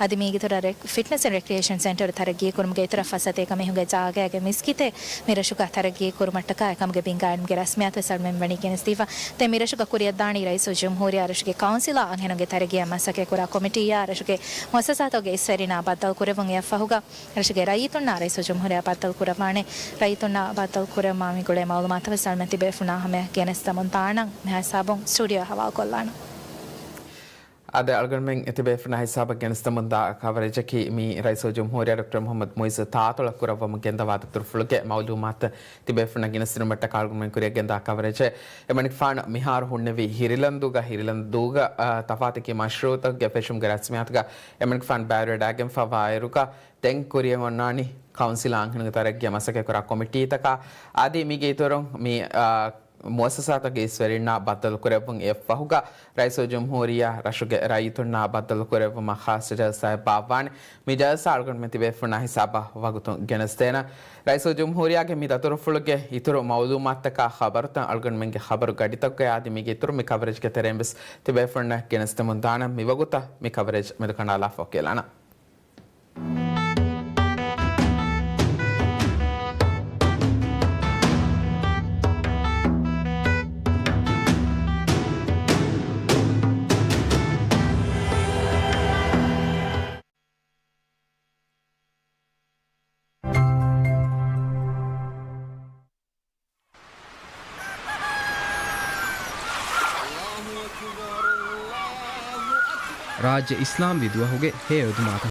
އަދި މީގެއިތުރަށް ރެ-، ފިޓްނަސް އެންޑް ރެކްރިއޭޝަން ސެންޓަރު ތަރައްގީ ކުރުމުގެ އިތުރަށް ފަސޭހަ މީހުންގެ ޖާގައިގެ މިސްކިތެއް މި ރަށުގަ ތަރައްގީ ކުރުމަށްޓަކާ އެކަމުގެ ބިންގާ އެޅުމުގެ ރަސްމިއްޔާތު ވެސް އަޅުމެން ވަނީ ގެނެސްދީފަ. ދެން މި ރަށުގަ ކުރިއަށްދާނީ ރައީސުލްޖުމްހޫރިއްޔާ ރަށުގެ ކައުންސިލާ އަންހެނުންގެ ތަރައްގީއަށް މަސައްކަތް ކުރާ ކޮމިޓީއާ ރަށުގެ މުއައްސަސާތަކުގެ އިސްވެރިންނާ ބައްދަލު ކުރެއްވުން އެއަށްފަހުގަ ރަށުގެ ރައްޔިތުންނާ ރައީސުލްޖުމްހޫރިއްޔާ ބައްދަލު ކުރައްވާނެ. ރައްޔިތުންނާ ބައްދަލު ކުރެއްވުމާ މި ގުޅޭ މައުލޫމާތަށް ވެސް އަޅުމެން ތިބޭފުޅުންނާ ހަމަޔަށް ގެނެސްދަމުން ދާނަން. މިހާ ހިސާބުން ސްޓޫޑިއޯ ހަވާލުކޮށްލާނަން. އަދި އަޅުގަނޑުމެން ތިބޭފުޅުންނާ ހިސާބަށް ގެނެސްދަމުންދާ ކަވަރޭޖަކީ މި ރައީސުލްޖުމްހޫރިއްޔާ ޑޮކްޓަރ މުޙައްމަދު މުޢިއްޒު ތާއަތޮޅަށް ކުރައްވަމުން ގެންދަވާ ދަތުރުފުޅުގެ މައުލޫމާތު ތިބޭފުޅުންނަށް ގެނެސްދިނުމަށްޓަކާ އަޅުގަނޑުމެން ކުރިއަށް ގެންދާ ކަވަރޭޖެއް. އެމަނިކުފާނު މިހާރު ހުންނެވީ ހިރިލަންދޫގަ، ހިރިލަންދޫގަ، އާ، ތަފާތު މަޝްރޫއުތަކުގެ ފެށުމުގެ ރަސްމިއްޔާތުގަ އެމަނިކުފާނު ބައިވެރިވެވަޑައިގެންފަވާއިރުގަ ދެން ކުރިއަށް އޮންނާނީ ކައުންސިލާ އަންހެނުންގެ ތަރައްގީއަށް މަސައްކަތްކުރާ ކޮމިޓީތަކާ. އަދި މީގެ އިތުރުން މި، އާ، މުއައްސަސާތަކުގެ އިސްވެރިންނާ ބައްދަލުކުރެއްވުން އެއަށްފަހުގަ ރައީސުލްޖުމްހޫރިއްޔާ ރަށުގެ ރައްޔިތުންނާ ބައްދަލުކުރެއްވުމަށް ޚާއްޞަ ޖަލްސާއެއް ބާއްވާނެ. މި ޖަލްސާ އަޅުގަނޑުމެން ތިބޭފުޅުންނާ ހިސާބަށް ވަގުތުން ގެނެސްދޭނަން. ރައީސުލްޖުމްހޫރިއްޔާގެ މި ދަތުރުފުޅުގެ އިތުރު މައުލޫމާތުތަކާ ޚަބަރުތައް އަޅުގަނޑުމެންގެ ޚަބަރު ގަޑިތަކުގައި އަދި މީގެ އިތުރު މި ކަވަރޭޖްގެ ތެރެއިން ވެސް ތިބޭފުޅުންނަށް ގެނެސްދެމުން ދާނަން. މިވަގުތަށް މި ކަވަރޭޖް މެދުކަނޑާލާފަ ކިޔާލާނަން. ރާއްޖެ އިސްލާމްވީ ދުވަހުގެ ހެޔޮ ދުމާތަ